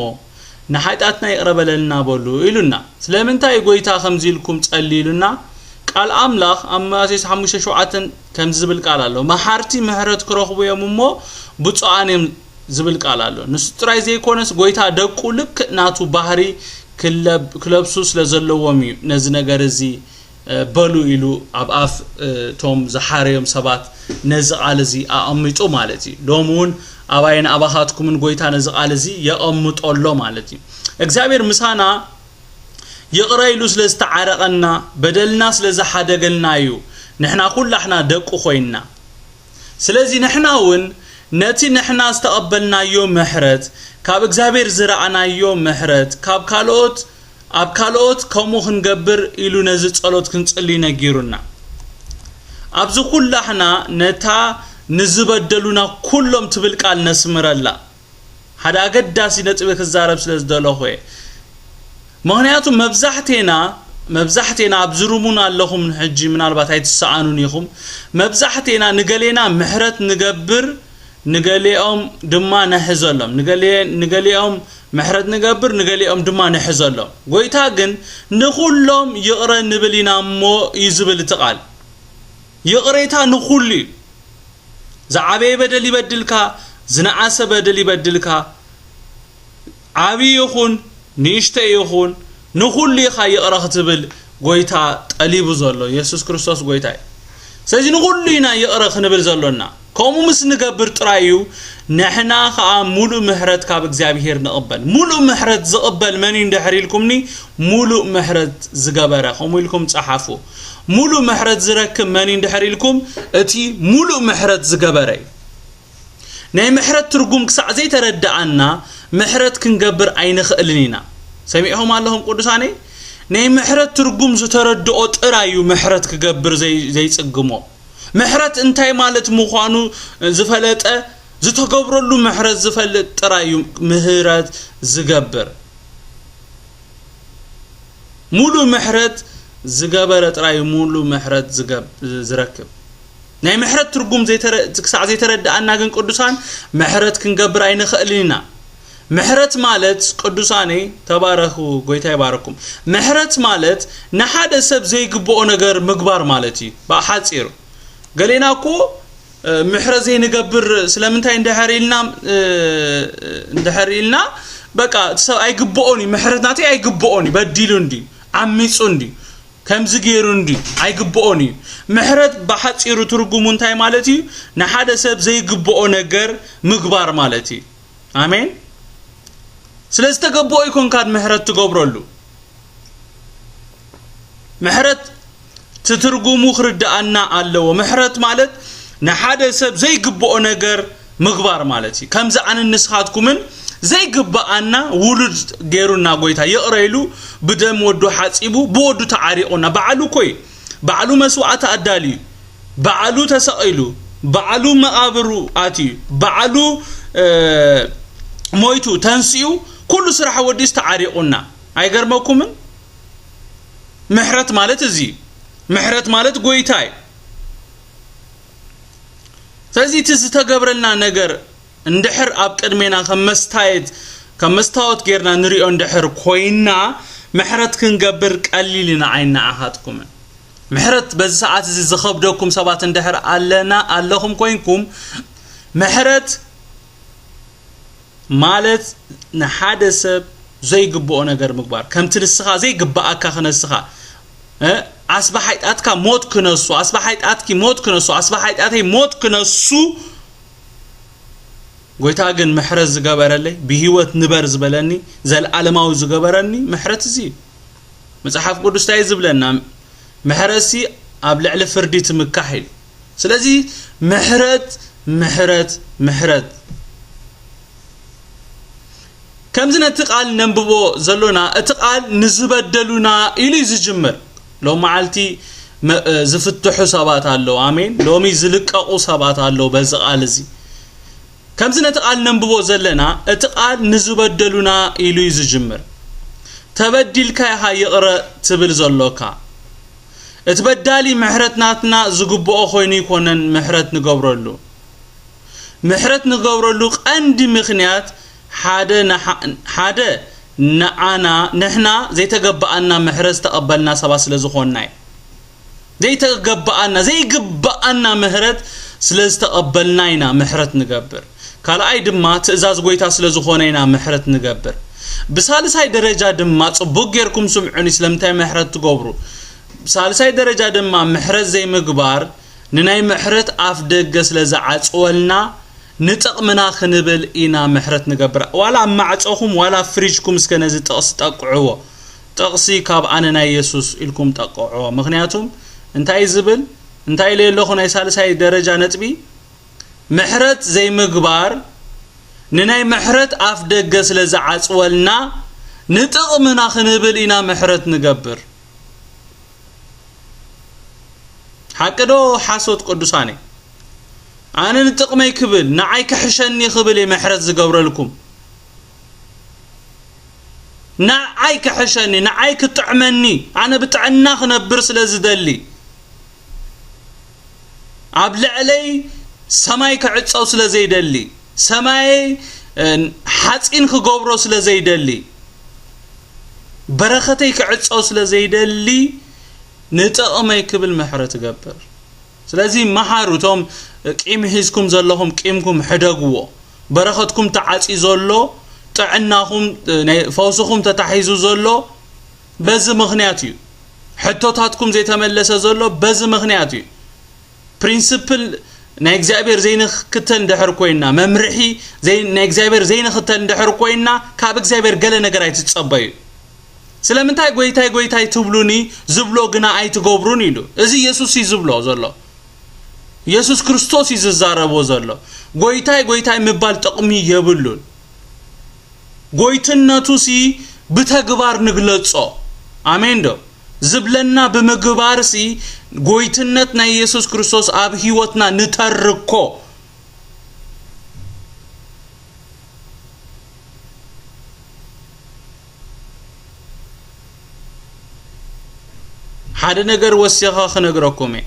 ንሓጢኣትና ይቕረ በለልና" በሉ ኢሉና። ስለምንታይ ጎይታ ከምዚ ኢልኩም ጸልዩ ኢሉና? ቃል ኣምላኽ ኣብ ማቴዎስ ሓሙሽተ ሸውዓተ ከምዚ ዝብል ቃል ኣሎ፣ "መሓርቲ ምሕረት ክረኽቡ እዮም እሞ ብፁዓን እዮም" ዝብል ቃል ኣሎ። ንሱ ጥራይ ዘይኮነስ፣ ጎይታ ደቁ ልክዕ ናቱ ባህሪ ክለብ-፣ ክለብሱ ስለ ዘለዎም እዩ ነዚ ነገር እዚ፣ እ፣ በሉ ኢሉ ኣብ ኣፍ፣ እ፣ እቶም ዝሓረዮም ሰባት ነዚ ቃል እዚ ኣቐሚጡ ማለት እዩ። ሎሚ እውን ኣባይን ኣባኻትኩምን ጎይታ ነዚ ቃል እዚ የቐምጦ ኣሎ ማለት እዩ። እግዚኣብሔር ምሳና ይቕረ ኢሉ ስለ ዝተዓረቐና፣ በደልና ስለ ዝሓደገልና እዩ ንሕና ኩላሕና ደቁ ኮይንና። ስለዚ ንሕና እውን ነቲ ንሕና ዝተቐበልናዮ ምሕረት፣ ካብ እግዚኣብሔር ዝረኣናዮ ምሕረት፣ ካብ ካልኦት፣ ኣብ ካልኦት ከምኡ ክንገብር ኢሉ ነዚ ጸሎት ክንጽሊ ነጊሩና። ኣብዚ ኩላሕና ነታ ንዝበደሉና ኩሎም ትብል ቃል ነስምረላ። ሓደ ኣገዳሲ ነጥቢ ክዛረብ ስለ ዝደለኹ እየ። ምኽንያቱ መብዛሕቴና፣ መብዛሕቴና ኣብዚ ሩሙን ኣለኹም፣ ሕጂ ምናልባት ኣይትሰኣኑን ኢኹም። መብዛሕቴና ንገሌና ምሕረት ንገብር፣ ንገሌኦም ድማ ንሕዘሎም። ንገሌ-፣ ንገሌኦም ምሕረት ንገብር፣ ንገሌኦም ድማ ንሕዘሎም። ጎይታ ግን ንኹሎም ይቕረ ንብል ኢና እሞ እዩ ዝብል እቲ ቃል። ይቕሬታ ንኹሉ እዩ። ዝዓበየ በደል ይበድልካ፣ ዝነኣሰ በደል ይበድልካ፣ ዓብዪ ይኹን ንእሽተይ ይኹን ንኹሉ ኢኻ ይቕረ ክትብል ጎይታ ጠሊቡ ዘሎ፣ የሱስ ክርስቶስ ጎይታ እዩ። ስለዚ ንኹሉ ኢና ይቕረ ክንብል ዘሎና። ከምኡ ምስ ንገብር ጥራይ እዩ ንሕና ኸኣ ሙሉእ ምሕረት ካብ እግዚኣብሄር ንቕበል። ሙሉእ ምሕረት ዝቕበል መን እዩ እንድሕር ኢልኩምኒ፣ ሙሉእ ምሕረት ዝገበረ። ከምኡ ኢልኩም ጸሓፉ። ሙሉእ ምሕረት ዝረክብ መን እዩ እንድሕር ኢልኩም፣ እቲ ሙሉእ ምሕረት ዝገበረ እዩ። ናይ ምሕረት ትርጉም ክሳዕ ዘይተረድኣና ምሕረት ክንገብር ኣይንኽእልን ኢና። ሰሚዕኹም ኣለኹም ቅዱሳነይ? ናይ ምሕረት ትርጉም ዝተረድኦ ጥራይ እዩ ምሕረት ክገብር ዘይ-፣ ዘይጽግሞ። ምሕረት እንታይ ማለት ምዃኑ ዝፈለጠ፣ ዝተገብረሉ ምሕረት ዝፈልጥ ጥራይ እዩ ምህረት ዝገብር። ሙሉእ ምሕረት ዝገበረ ጥራይ እዩ ሙሉእ ምሕረት ዝገብ-፣ ዝረክብ። ናይ ምሕረት ትርጉም ዘይተረ-፣ ክሳዕ ዘይተረድኣና ግን ቅዱሳን ምሕረት ክንገብር ኣይንኽእልን ኢና። ምሕረት ማለት ቅዱሳነይ ተባረኹ፣ ጎይታ ይባረኩም። ምሕረት ማለት ንሓደ ሰብ ዘይግብኦ ነገር ምግባር ማለት እዩ። ብሓጺሩ ገሌና እኮ፣ እ፣ ምሕረት ዘይንገብር ስለምንታይ እንድሕር ኢልና፣ እ፣ እንድሕር ኢልና፣ በቃ እቲ ሰብ ኣይግብኦን እዩ፣ ምሕረት ናተይ ኣይግብኦን እዩ፣ በዲሉ እንዲ፣ ዓሚጹ እንዲ፣ ከምዚ ገይሩ እንዲ፣ ኣይግብኦን እዩ። ምሕረት ብሓጺሩ ትርጉሙ እንታይ ማለት እዩ? ንሓደ ሰብ ዘይግብኦ ነገር ምግባር ማለት እዩ። ኣሜን። ስለዚ ተገብኦ ኣይኮንካን ምሕረት ትገብረሉ። ምሕረት ትትርጉሙ ክርድኣና ኣለዎ። ምሕረት ማለት ንሓደ ሰብ ዘይግብኦ ነገር ምግባር ማለት እዩ። ከምዚ ኣነ ንስኻትኩምን ዘይግብኣና ውሉድ ገይሩና ጎይታ ይቕረ ኢሉ ብደም ወዱ ሓጺቡ ብወዱ ተዓሪቑና። ባዕሉ እኮ እዩ። ባዕሉ መስዋዕቲ ኣዳልዩ፣ ባዕሉ ተሰቒሉ፣ ባዕሉ መቓብሩ ኣትዩ፣ ባዕሉ፣ እ፣ ሞይቱ ተንሲኡ፣ ኩሉ ስራሕ ወዲስ ተዓሪቑና። ኣይገርመኩምን? ምሕረት ማለት እዚ እዩ። ምሕረት ማለት ጎይታ እዩ። ስለዚ እቲ ዝተገብረልና ነገር እንድሕር ኣብ ቅድሜና ከም መስታየት፣ ከም መስታወት ጌርና ንሪኦ እንድሕር ኮይና፣ ምሕረት ክንገብር ቀሊል ኢና ኣይነኣኻትኩምን። ምሕረት በዚ ሰዓት እዚ ዝኸብደኩም ሰባት እንድሕር ኣለና፣ ኣለኹም ኮይንኩም፣ ምሕረት ማለት ንሓደ ሰብ ዘይግብኦ ነገር ምግባር፣ ከምቲ ንስኻ ዘይግብኣካ ክነስኻ፣ እ፣ ኣስበሓይጣትካ ሞት ክነሱ፣ ኣስበሓይጣትኪ ሞት ክነሱ፣ ኣስበሓይጣተይ ሞት ክነሱ፣ ጎይታ ግን ምሕረት ዝገበረለይ፣ ብህይወት ንበር ዝበለኒ፣ ዘለኣለማዊ ዝገበረኒ ምሕረት እዚ እዩ። መጽሓፍ ቅዱስ እንታይ እዩ ዝብለና? ምሕረትሲ ኣብ ልዕሊ ፍርዲ ትምካሕ ኢሉ። ስለዚ ምሕረት፣ ምሕረት፣ ምሕረት። ከምዚ ነቲ ቃል ነንብቦ ዘሎና፣ እቲ ቃል ንዝበደሉና ኢሉ እዩ ዝጅምር። ሎም መዓልቲ መ-፣ እ፣ ዝፍትሑ ሰባት ኣለዉ። ኣሜን። ሎሚ ዝልቀቑ ሰባት ኣለዉ በዚ ቃል እዚ። ከምዚ ነቲ ቃል ነንብቦ ዘለና፣ እቲ ቃል ንዝበደሉና ኢሉ እዩ ዝጅምር። ተበዲልካ ኢኻ ይቕረ ትብል ዘሎካ። እቲ በዳሊ ምሕረት ናትና ዝግብኦ ኮይኑ ይኮነን ምሕረት ንገብረሉ። ምሕረት ንገብረሉ ቀንዲ ምኽንያት ሓደ ንሓ-፣ ሓደ ንዓና፣ ንሕና ዘይተገበኣና ምሕረት ዝተቐበልና ሰባት ስለ ዝኾንና እዩ። ዘይተገበኣና፣ ዘይግበኣና ምሕረት ስለ ዝተቐበልና ኢና ምሕረት ንገብር። ካልኣይ ድማ ትእዛዝ ጎይታ ስለ ዝኾነ ኢና ምሕረት ንገብር። ብሳልሳይ ደረጃ ድማ ጽቡቕ ጌርኩም ስምዑኒ ስለምንታይ ምሕረት ትገብሩ። ብሳልሳይ ደረጃ ድማ ምሕረት ዘይምግባር ንናይ ምሕረት ኣፍ ደገ ስለ ዝዓጽወልና ንጥቕምና ክንብል ኢና ምሕረት ንገብር። ዋላ ኣብ ማዕጾኹም ዋላ ኣብ ፍሪጅኩም እስከ ነዚ ጥቕሲ ጠቅዕዎ። ጥቕሲ ካብ ኣነ ናይ የሱስ ኢልኩም ጠቅዕዎ። ምኽንያቱም እንታይ ዝብል፣ እንታይ ኢለ ኣለኹ ናይ ሳልሳይ ደረጃ ነጥቢ? ምሕረት ዘይምግባር ንናይ ምሕረት ኣፍ ደገ ስለ ዝዓጽወልና ንጥቕምና ክንብል ኢና ምሕረት ንገብር። ሓቂ ዶ ሓሶት ቅዱሳነይ? ኣነ ንጥቕመይ ክብል፣ ንዓይ ክሕሸኒ ክብል እየ ምሕረት ዝገብረልኩም። ንዓይ ክሕሸኒ፣ ንዓይ ክጥዕመኒ፣ ኣነ ብጥዕና ክነብር ስለ ዝደሊ፣ ኣብ ልዕለይ ሰማይ ክዕጸው ስለ ዘይደሊ፣ ሰማየይ፣ እ፣ ሓጺን ክገብሮ ስለ ዘይደሊ፣ በረኸተይ ክዕጸው ስለ ዘይደሊ፣ ንጥቕመይ ክብል ምሕረት እገብር። ስለዚ መሃሩ፣ እቶም ቂም ሒዝኩም ዘለኹም ቂምኩም ሕደግዎ። በረኸትኩም ተዓጽዩ ዘሎ፣ ጥዕናኹም፣ ናይ ፈውስኹም ተታሒዙ ዘሎ በዚ ምኽንያት እዩ። ሕቶታትኩም ዘይተመለሰ ዘሎ በዚ ምኽንያት እዩ። ፕሪንስፕል ናይ እግዚኣብሔር ዘይንክተል እንድሕር ኮይና፣ መምርሒ ዘይ-፣ ናይ እግዚኣብሔር ዘይንክተል እንድሕር ኮይና፣ ካብ እግዚኣብሔር ገለ ነገር ኣይትጸበዩ። ስለምንታይ "ጎይታይ፣ ጎይታይ ትብሉኒ፣ ዝብሎ ግና ኣይትገብሩን" ኢሉ? እዚ ኢየሱስ እዩ ዝብሎ ዘሎ። ኢየሱስ ክርስቶስ እዩ ዝዛረቦ ዘሎ። "ጎይታይ፣ ጎይታይ" ምባል ጥቕሚ የብሉን። ጎይትነቱሲ ብተግባር ንግለጾ። ኣሜን ዶ? ዝብለና ብምግባርሲ ጎይትነት ናይ ኢየሱስ ክርስቶስ ኣብ ህይወትና ንተርኮ። ሓደ ነገር ወሲኻ ክነግረኩም እየ።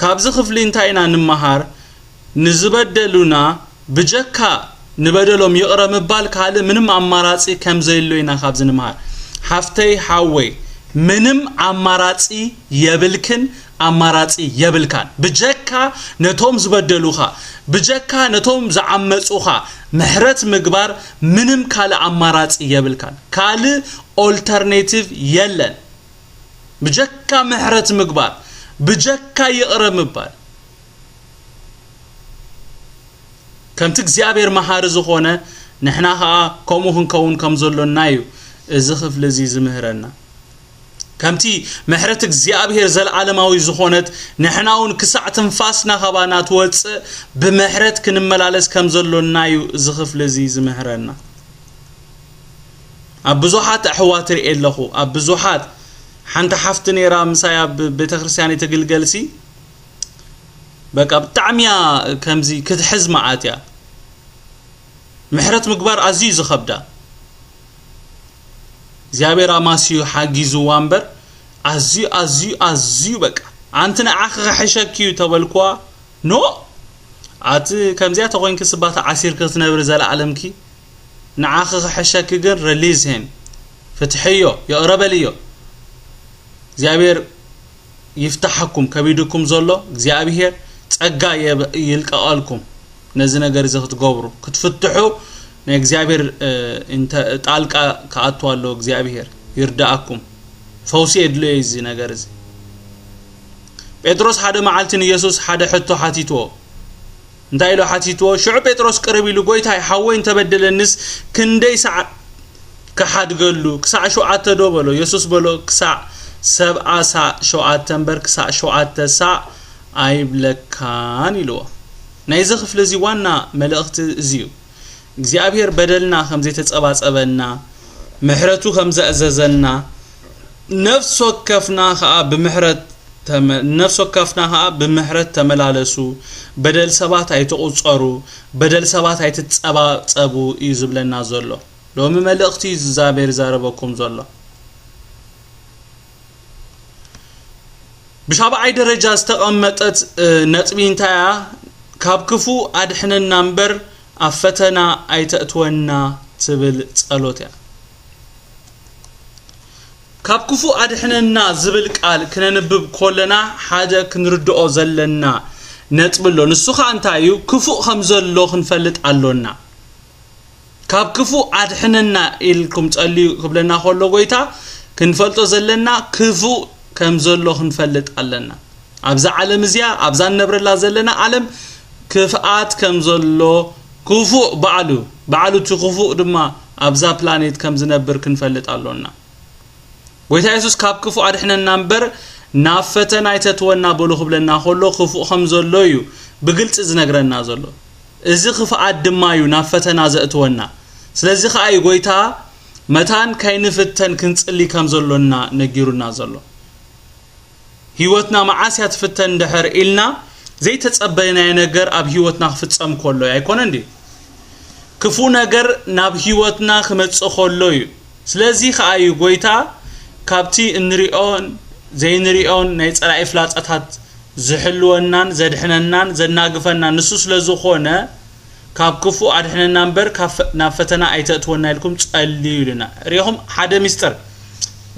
ካብዚ ክፍሊ እንታይ ኢና ንምሃር? ንዝበደሉና ብጀካ ንበደሎም ይቕረ ምባል ካልእ ምንም ኣማራጺ ከም ዘየሎ ኢና ካብዚ ንምሃር። ሓፍተይ፣ ሓወይ፣ ምንም ኣማራጺ የብልክን፣ ኣማራጺ የብልካን። ብጀካ ነቶም ዝበደሉኻ፣ ብጀካ ነቶም ዝዓመጹኻ ምሕረት ምግባር ምንም ካልእ ኣማራጺ የብልካን። ካልእ ኦልተርኔቲቭ የለን። ብጀካ ምሕረት ምግባር፣ ብጀካ ይቕረ ምባል። ከምቲ እግዚኣብሔር መሃሪ ዝኾነ፣ ንሕና ኸኣ ከምኡ ክንከውን ከም ዘሎና እዩ እዚ ክፍሊ እዚ ዝምህረና። ከምቲ ምሕረት እግዚኣብሔር ዘለዓለማዊ ዝኾነት፣ ንሕና እውን ክሳዕ ትንፋስና ኻባና ትወጽእ፣ ብምሕረት ክንመላለስ ከም ዘሎና እዩ እዚ ክፍሊ እዚ ዝምህረና። ኣብ ብዙሓት ኣሕዋት ርእየ ኣለኹ፣ ኣብ ብዙሓት። ሓንቲ ሓፍቲ ነይራ ምሳይ ኣብ ቤተክርስትያን እትግልገልሲ፣ በቃ ብጣዕሚ እያ ከምዚ ክትሕዝ መዓት እያ። ምሕረት ምግባር ኣዝዩ እዩ ዝኸብዳ። እግዚኣብሔር ኣማስዩ ሓጊዝዋ እምበር፣ ኣዝዩ፣ ኣዝዩ፣ ኣዝዩ በቃ፣ "ኣንቲ ንዓኺ ክሕሸኪ እዩ" ተበልክዋ፣ "ኖ፣ ኣቲ ከምዚኣ ተኾይንኪ ስባ ተዓሲርኪ ክትነብሪ ዘለዓለምኪ፣ ንዓኺ ክሕሸኪ ግን ሪሊዝ ሂም፣ ፍትሕዮ፣ ይቕረ በልዮ። እግዚኣብሔር ይፍታሓኩም፣ ከቢድኩም ዘሎ እግዚኣብሔር ጸጋ የብ-፣ ይልቀቐልኩም። ነዚ ነገር እዚ ክትገብሩ፣ ክትፍትሑ ናይ እግዚኣብሔር፣ እ፣ እንተ-፣ ጣልቃ ክኣቱ ኣሎ። እግዚኣብሔር ይርዳኣኩም። ፈውሲ የድልዮ እዚ ነገር እዚ። ጴጥሮስ ሓደ መዓልቲ ንየሱስ ሓደ ሕቶ ሓቲትዎ። እንታይ ኢሉ ሓቲትዎ? ሽዑ ጴጥሮስ ቅርብ ኢሉ፣ "ጎይታይ፣ ሓወይ እንተበደለንስ ክንደይ ሳዕ ክሓድገሉ? ክሳዕ ሸውዓተ ዶ?" በሎ። የሱስ በሎ፣ "ክሳዕ ሰብዓ ሳዕ ሸውዓተ እምበር፣ ክሳዕ ሸውዓተ ሳዕ ኣይብለካን" ኢልዎ። ናይዚ ክፍሊ እዚ ዋና መልእኽቲ እዚ እዩ። እግዚኣብሔር በደልና ከም ዘይተጸባጸበና፣ ምሕረቱ ከም ዘእዘዘና፣ ነፍሲ ወከፍና ኸኣ ብምሕረት ተመ-፣ ነፍሲ ወከፍና ኸኣ ብምሕረት ተመላለሱ፣ በደል ሰባት ኣይትቑጸሩ፣ በደል ሰባት ኣይትጸባጸቡ እዩ ዝብለና ዘሎ። ሎሚ መልእኽቲ እዩ እግዚኣብሔር ይዛረበኩም ዘሎ። ብሻብዓይ ደረጃ ዝተቐመጠት፣ እ፣ ነጥቢ እንታይ እያ? "ካብ ክፉእ ኣድሕነና እምበር ኣብ ፈተና ኣይተእትወና" ትብል ጸሎት እያ። "ካብ ክፉእ ኣድሕነና" ዝብል ቃል ክነንብብ ከለና ሓደ ክንርድኦ ዘለና ነጥቢ ኣሎ። ንሱ ኸኣ እንታይ እዩ? ክፉእ ከም ዘሎ ክንፈልጥ ኣሎና። "ካብ ክፉእ ኣድሕነና" ኢልኩም ጸልዩ ክብለና ከሎ ጎይታ፣ ክንፈልጦ ዘለና ክፉእ ከም ዘሎ ክንፈልጥ ኣለና። ኣብዛ ዓለም እዚኣ፣ ኣብዛ እንነብረላ ዘለና ዓለም ክፍኣት ከም ዘሎ፣ ክፉእ ባዕሉ፣ ባዕሉ እቲ ክፉእ ድማ ኣብዛ ፕላኔት ከም ዝነብር ክንፈልጥ ኣሎና። ጎይታ የሱስ "ካብ ክፉእ ኣድሕነና እምበር ናብ ፈተና ኣይተእትወና" በሉ ክብለና ከሎ ክፉእ ከም ዘሎ እዩ ብግልጺ ዝነግረና ዘሎ። እዚ ክፍኣት ድማ እዩ ናብ ፈተና ዘእትወና። ስለዚ ኸኣ እዩ ጎይታ መታን ከይንፍተን ክንጽሊ ከም ዘሎና ነጊሩና ዘሎ። ህይወትና መዓስ እያ ትፍተን እንድሕር ኢልና ዘይተጸበይናዮ ነገር ኣብ ህይወትና ክፍጸም ከሎ እዩ፣ ኣይኮነን ድዩ? ክፉእ ነገር ናብ ህይወትና ክመጽእ ከሎ እዩ። ስለዚ ኸኣ እዩ ጎይታ ካብቲ እንሪኦን ዘይንሪኦን ናይ ጸላኢ ፍላጻታት ዝሕልወናን ዘድሕነናን ዘናግፈናን ንሱ ስለ ዝኾነ፣ "ካብ ክፉእ ኣድሕነና እምበር፣ ካብ ፈ-፣ ናብ ፈተና ኣይተእትወና" ኢልኩም ጸልዩ ኢሉና። ርኢኹም፣ ሓደ ሚስጥር፣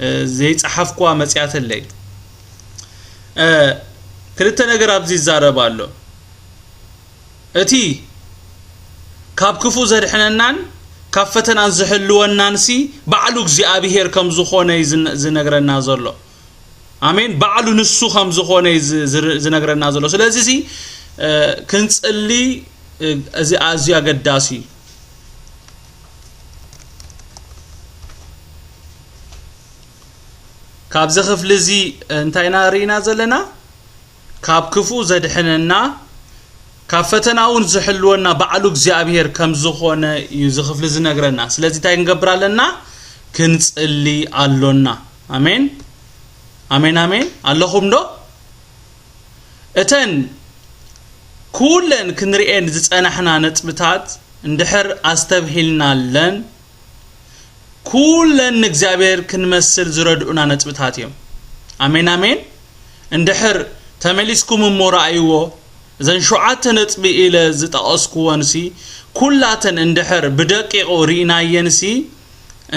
እ፣ ዘይጸሓፍኩዋ መጺኣተለይ። እ፣ ክልተ ነገር ኣብዚ ይዛረብ ኣሎ። እቲ ካብ ክፉእ ዘድሕነናን ካብ ፈተናን ዝሕልወናንሲ ባዕሉ እግዚኣብሄር ከም ዝኾነ እዩ ዝነ-፣ ዝነግረና ዘሎ። ኣሜን። ባዕሉ ንሱ ከም ዝኾነ እዩ ዝ- ዝር- ዝነግረና ዘሎ። ስለዚ እዚ እ፣ ክንጽሊ እ፣ እዚ ኣዝዩ ኣገዳሲ እዩ። ካብዚ ክፍሊ እዚ እንታይ ኢና ርኢና ዘለና? ካብ ክፉእ ዘድሕነና፣ ካብ ፈተና እውን ዝሕልወና ባዕሉ እግዚኣብሔር ከም ዝኾነ እዩ እዚ ክፍሊ ዝነግረና። ስለዚ እንታይ ክንገብር ኣለና? ክንጽሊ ኣሎና። ኣሜን፣ ኣሜን፣ ኣሜን። ኣለኹም ዶ? እተን ኩለን ክንሪኤን ዝጸናሕና ነጥብታት እንድሕር ኣስተብሂልናለን፣ ኩለን ንእግዚኣብሔር ክንመስል ዝረድኡና ነጥብታት እዮም። ኣሜን፣ ኣሜን። እንድሕር ተመሊስኩም እሞ ረኣይዎ፣ እዘን ሸውዓተ ነጥቢ ኢለ ዝጠቐስኩወንሲ፣ ኩላተን እንድሕር ብደቂቑ ርኢናየንሲ፣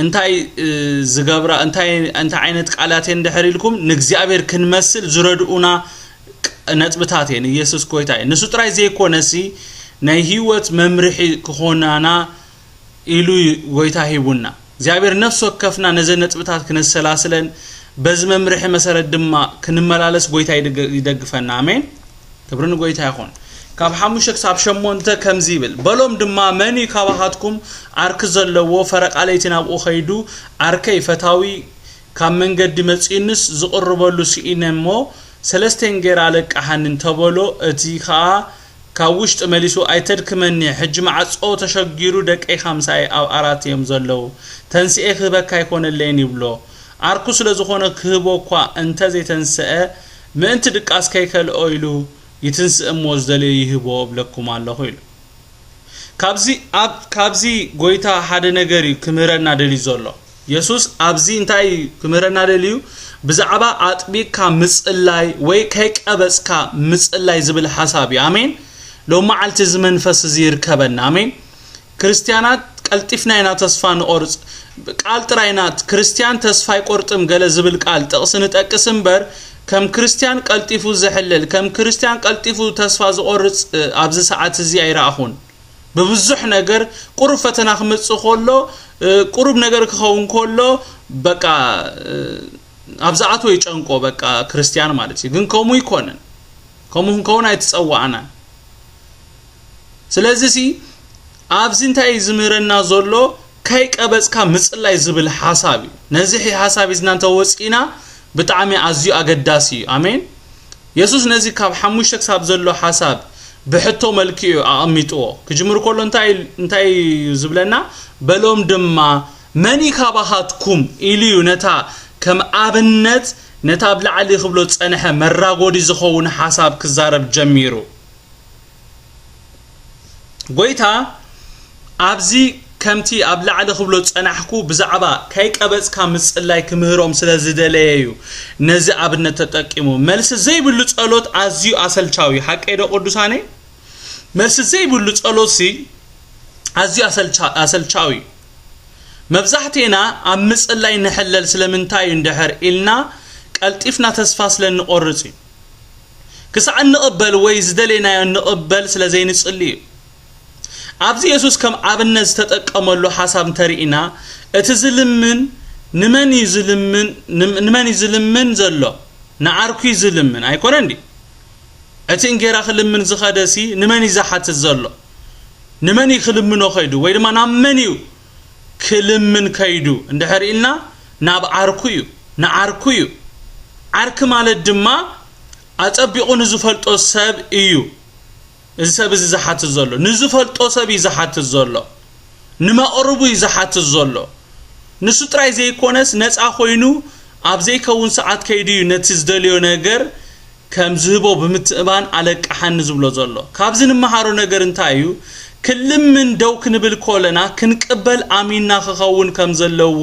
እንታይ እ፣ ዝገብራ እንታይ እንታይ ዓይነት ቃላት እየን እንድሕር ኢልኩም፣ ንእግዚኣብሔር ክንመስል ዝረድኡና ቅ- ነጥብታት እየን። ኢየሱስ ጎይታ እዩ። ንሱ ጥራይ ዘይኮነሲ፣ ናይ ህይወት መምርሒ ክኾናና ኢሉ ጎይታ ሂቡና። እግዚኣብሔር ነፍሲ ወከፍና ነዘን ነጥብታት ክነሰላስለን፣ በዚ መምርሒ መሰረት ድማ ክንመላለስ ጎይታ ይድግ- ይደግፈና። ኣሜን። ክብሪ ንጎይታ ይኹን። ካብ ሓሙሽተ ክሳብ ሸሞንተ ከምዚ ይብል፣ በሎም ድማ፣ መን እዩ ካባኻትኩም ዓርኪ ዘለዎ፣ ፈረቓ ለይቲ ናብኡ ኸይዱ፣ ዓርከይ፣ ፈታዊ፣ ካብ መንገዲ መጺኡንስ ዝቕርበሉ ስኢነ እሞ፣ ሰለስተ እንጌራ ለቃሓኒ እንተበሎ፣ እቲ ኸኣ ካብ ውሽጢ መሊሱ፣ ኣይተድክመኒ፣ ሕጂ ማዕጾ ተሸጊሩ፣ ደቀይ ኻምሳይ ኣብ ዓራት እዮም ዘለዉ፣ ተንስኤ ክህበካ ኣይኮነለይን ይብሎ። ዓርኩ ስለ ዝኾነ ክህቦ እኳ እንተ ዘይተንስአ፣ ምእንቲ ድቃስ ከይከልኦ ኢሉ ይትንስእ እሞ ዝደለዮ ይህቦ እብለኩም ኣለኹ ኢሉ። ካብዚ ኣብ ካብዚ ጎይታ ሓደ ነገር እዩ ክምህረና ደልዩ ዘሎ። የሱስ ኣብዚ እንታይ እዩ ክምህረና ደልዩ? ብዛዕባ ኣጥቢቅካ ምጽላይ ወይ ከይቀበጽካ ምጽላይ ዝብል ሓሳብ እዩ። ኣሜን። ሎም መዓልቲ እዚ መንፈስ እዚ ይርከበና። ኣሜን። ክርስትያናት ቀልጢፍና ኢና ተስፋ ንቆርጽ። ቃል ጥራይ ናት ክርስትያን ተስፋ ኣይቆርጥም ገለ ዝብል ቃል ጥቕሲ ንጠቅስ እምበር፣ ከም ክርስትያን ቀልጢፉ ዝሕልል፣ ከም ክርስትያን ቀልጢፉ ተስፋ ዝቆርጽ እ፣ ኣብዚ ሰዓት እዚ ኣይረኣኹን። ብብዙሕ ነገር ቁሩብ ፈተና ክመጽእ ከሎ እ፣ ቁሩብ ነገር ክኸውን ከሎ በቃ እ፣ ኣብ ዝኣትዎ ይጨንቆ በቃ ክርስትያን ማለት እዩ። ግን ከምኡ ይኮነን። ከምኡ ክንከውን ኣይትጸዋዕናን። ስለዚ ሲ ኣብዚ እንታይ እዩ ዝምህረና ዘሎ? ከይቀበጽካ ምጽላይ ዝብል ሓሳብ እዩ። ነዚ ሓሳብ ሒዝና እንተወጺእና ብጣዕሚ ኣዝዩ ኣገዳሲ እዩ። ኣሜን። የሱስ ነዚ ካብ ሓሙሽተ ክሳብ ዘሎ ሓሳብ ብሕቶ መልክዑ እዩ ኣቐሚጥዎ። ክጅምር ከሎ እንታይ እንታይ እዩ ዝብለና? በሎም ድማ፣ መን እዩ ካባኻትኩም ኢሉ እዩ ነታ ከም ኣብነት ነታ ኣብ ላዕሊ ክብሎ ዝጸንሐ መራጎዲ ዝኸውን ሓሳብ ክዛረብ ጀሚሩ። ጎይታ ኣብዚ ከምቲ ኣብ ላዕሊ ክብሎ ዝጸናሕኩ ብዛዕባ ከይቀበጽካ ምጽላይ ክምህሮም ስለ ዝደለየ እዩ ነዚ ኣብነት ተጠቂሙ። መልሲ ዘይብሉ ጸሎት ኣዝዩ ኣሰልቻዊ እዩ። ሓቀይ ዶ ቅዱሳነይ? መልሲ ዘይብሉ ጸሎትሲ ኣዝዩ ኣሰልቻ- ኣሰልቻዊ እዩ። መብዛሕቴና ኣብ ምጽላይ ንሕለል ስለምንታይ እዩ እንድሕር ኢልና ቀልጢፍና ተስፋ ስለ እንቆርጽ እዩ። ክሳዕ እንቕበል ወይ ዝደለናዮ እንቕበል ስለ ዘይንጽሊ እዩ። ኣብዚ የሱስ ከም ኣብነት ዝተጠቀመሉ ሓሳብ እንተርኢና፣ እቲ ዝልምን ንመን እዩ ዝልምን ንም- ንመን እዩ ዝልምን ዘሎ? ንዓርኩ እዩ ዝልምን ኣይኮነን ድዩ? እቲ እንጌራ ክልምን ዝኸደሲ ንመን እዩ ዝሓትት ዘሎ? ንመን እዩ ክልምኖ ከይዱ ወይ ድማ ናብ መን እዩ ክልምን ከይዱ እንድሕር ኢልና፣ ናብ ዓርኩ እዩ። ንዓርኩ እዩ። ዓርኪ ማለት ድማ ኣጸቢቑ ንዝፈልጦ ሰብ እዩ። እዚ ሰብ እዚ ዝሓትት ዘሎ ንዝፈልጦ ሰብ እዩ ዝሓትት ዘሎ፣ ንመቕርቡ እዩ ዝሓትት ዘሎ። ንሱ ጥራይ ዘይኮነስ ነፃ ኮይኑ ኣብ ዘይከውን ሰዓት ከይዱ እዩ ነቲ ዝደልዮ ነገር ከም ዝህቦ ብምትእማን ኣለቅሓኒ ዝብሎ ዘሎ። ካብዚ ንመሃሮ ነገር እንታይ እዩ? ክልምን ደው ክንብል ከለና ክንቅበል ኣሚንና ክኸውን ከም ዘለዎ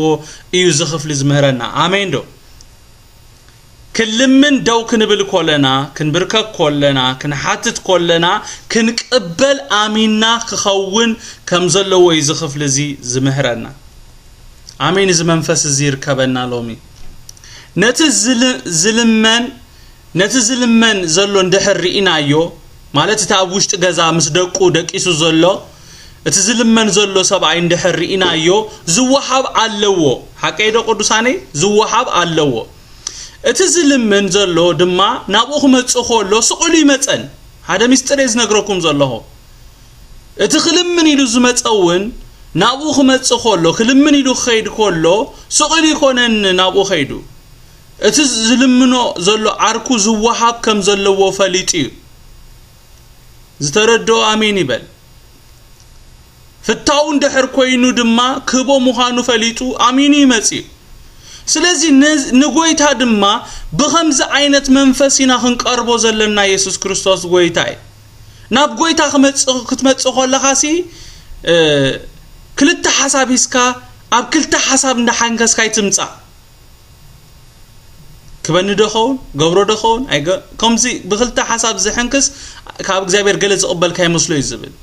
እዩ እዚ ክፍሊ ዝምህረና። ኣሜን ዶ? ክልምን ደው ክንብል ኮለና፣ ክንብርከክ ኮለና፣ ክንሓትት ኮለና፣ ክንቅበል ኣሚንና ክኸውን ከም ዘለዎ እዩ እዚ ክፍሊ እዚ ዝምህረና። ኣሜን። እዚ መንፈስ እዚ ይርከበና ሎሚ። ነቲ ዝል- ዝልመን ነቲ ዝልመን ዘሎ እንድሕር ርኢናዮ፣ ማለት እቲ ኣብ ውሽጢ ገዛ ምስ ደቁ ደቂሱ ዘሎ እቲ ዝልመን ዘሎ ሰብኣይ እንድሕር ርኢናዮ፣ ዝወሃብ ኣለዎ። ሓቀይ ዶ ቅዱሳነይ? ዝወሃብ ኣለዎ። እቲ ዝልምን ዘሎ ድማ ናብኡ ክመጽእ ከሎ ስቕ ኢሉ ይመጸን። ሓደ ምስጢር እየ ዝነግረኩም ዘለኹ። እቲ ክልምን ኢሉ ዝመጸ እውን ናብኡ ክመጽእ ከሎ፣ ክልምን ኢሉ ክኸይድ ከሎ ስቕ ኢሉ ይኮነን ናብኡ ከይዱ። እቲ ዝልምኖ ዘሎ ዓርኩ ዝወሃብ ከም ዘለዎ ፈሊጡ እዩ። ዝተረድኦ ኣሜን ይበል። ፍታው እንድሕር ኮይኑ ድማ ክህቦ ምዃኑ ፈሊጡ ኣሚኑ ይመጽእ እዩ። ስለዚ ን-፣ ንጎይታ ድማ ብኸምዚ ዓይነት መንፈስ ኢና ክንቀርቦ ዘለና። የሱስ ክርስቶስ ጎይታ እዩ። ናብ ጎይታ ክመጽእ፣ ክትመጽእ ከለኻሲ፣ እ፣ ክልተ ሓሳብ ሂዝካ፣ ኣብ ክልተ ሓሳብ እንዳሓንከስካ ኣይትምጻእ። ክበኒ ዶ ኸውን? ገብሮ ዶ ኸውን? ኣይገ-፣ ከምዚ ብክልተ ሓሳብ ዝሕንክስ ካብ እግዚኣብሔር ገለ ዝቕበልካ ይመስሎ እዩ ዝብል።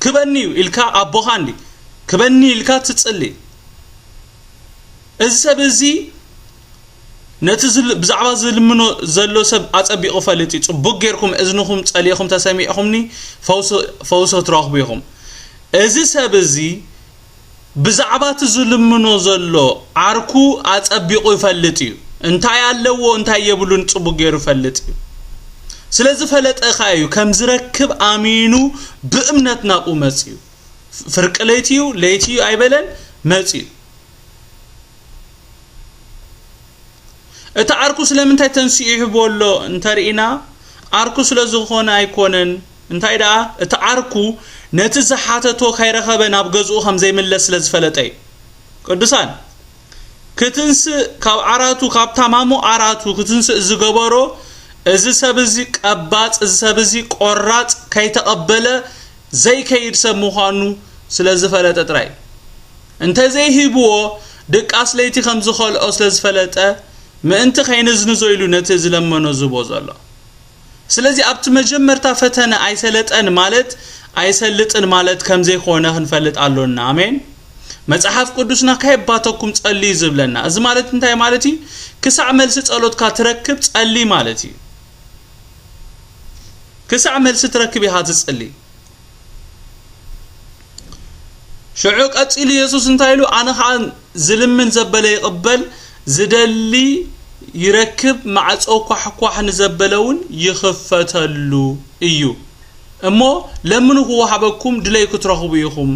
ክበኒ እዩ ኢልካ ኣቦኻ እንዲ፣ ክበኒ ኢልካ ትጽሊ። እዚ ሰብ እዚ ነቲ ዝል-፣ ብዛዕባ ዝልምኖ ዘሎ ሰብ ኣጸቢቑ ፈልጥ እዩ። ጽቡቕ ጌርኩም እዝንኹም ጸሊእኹም ተሰሚዕኹምኒ፣ ፈውሲ፣ ፈውሲ ክትረኽቡ ኢኹም። እዚ ሰብ እዚ ብዛዕባ እቲ ዝልምኖ ዘሎ ዓርኩ ኣጸቢቑ ይፈልጥ እዩ። እንታይ ኣለዎ፣ እንታይ የብሉን ጽቡቕ ገይሩ ይፈልጥ እዩ። ስለ ዝፈለጠ ከኣ እዩ ከም ዝረክብ ኣሚኑ ብእምነት ናብኡ መጺኡ። ፍርቂ ለይቲ እዩ፣ ለይቲ እዩ ኣይበለን፣ መጺኡ። እቲ ዓርኩ ስለምንታይ ተንሲኡ ይህቦ ኣሎ እንተርኢና፣ ዓርኩ ስለ ዝኾነ ኣይኮነን። እንታይ ደኣ፣ እቲ ዓርኩ ነቲ ዝሓተቶ ከይረኸበ ናብ ገዝኡ ከም ዘይምለስ ስለ ዝፈለጠ እዩ። ቅዱሳን፣ ክትንስእ ካብ ዓራቱ፣ ካብ ታማሙ ዓራቱ ክትንስእ ዝገበሮ፣ እዚ ሰብ እዚ ቀባጽ፣ እዚ ሰብ እዚ ቆራጽ፣ ከይተቐበለ ዘይከይድ ሰብ ምዃኑ ስለ ዝፈለጠ ጥራይ። እንተ ዘይሂብዎ፣ ድቃስ ለይቲ ከም ዝኸልኦ ስለ ዝፈለጠ፣ ምእንቲ ከይንዝንዞ ኢሉ ነቲ ዝለመኖ ዝህቦ ዘሎ። ስለዚ ኣብቲ መጀመርታ ፈተነ ኣይሰለጠን ማለት ኣይሰልጥን ማለት ከም ዘይኮነ ክንፈልጥ ኣሎና። ኣሜን። መጽሓፍ ቅዱስና "ከየባተኩም ጸልዩ" ዝብለና። እዚ ማለት እንታይ ማለት እዩ? ክሳዕ መልሲ ጸሎትካ ትረክብ ጸሊ ማለት እዩ። ክሳዕ መልሲ ትረክብ ኢኻ ትጽሊ። ሽዑ ቀጺሉ የሱስ እንታይ ኢሉ? "ኣነ ኸኣ ዝልምን ዘበለ ይቕበል፣ ዝደሊ ይረክብ፣ ማዕጾ ኳሕኳሕ ንዘበለ እውን ይኽፈተሉ እዩ። እሞ ለምኑ ክወሃበኩም፣ ድለዩ ክትረኽቡ ኢኹም፣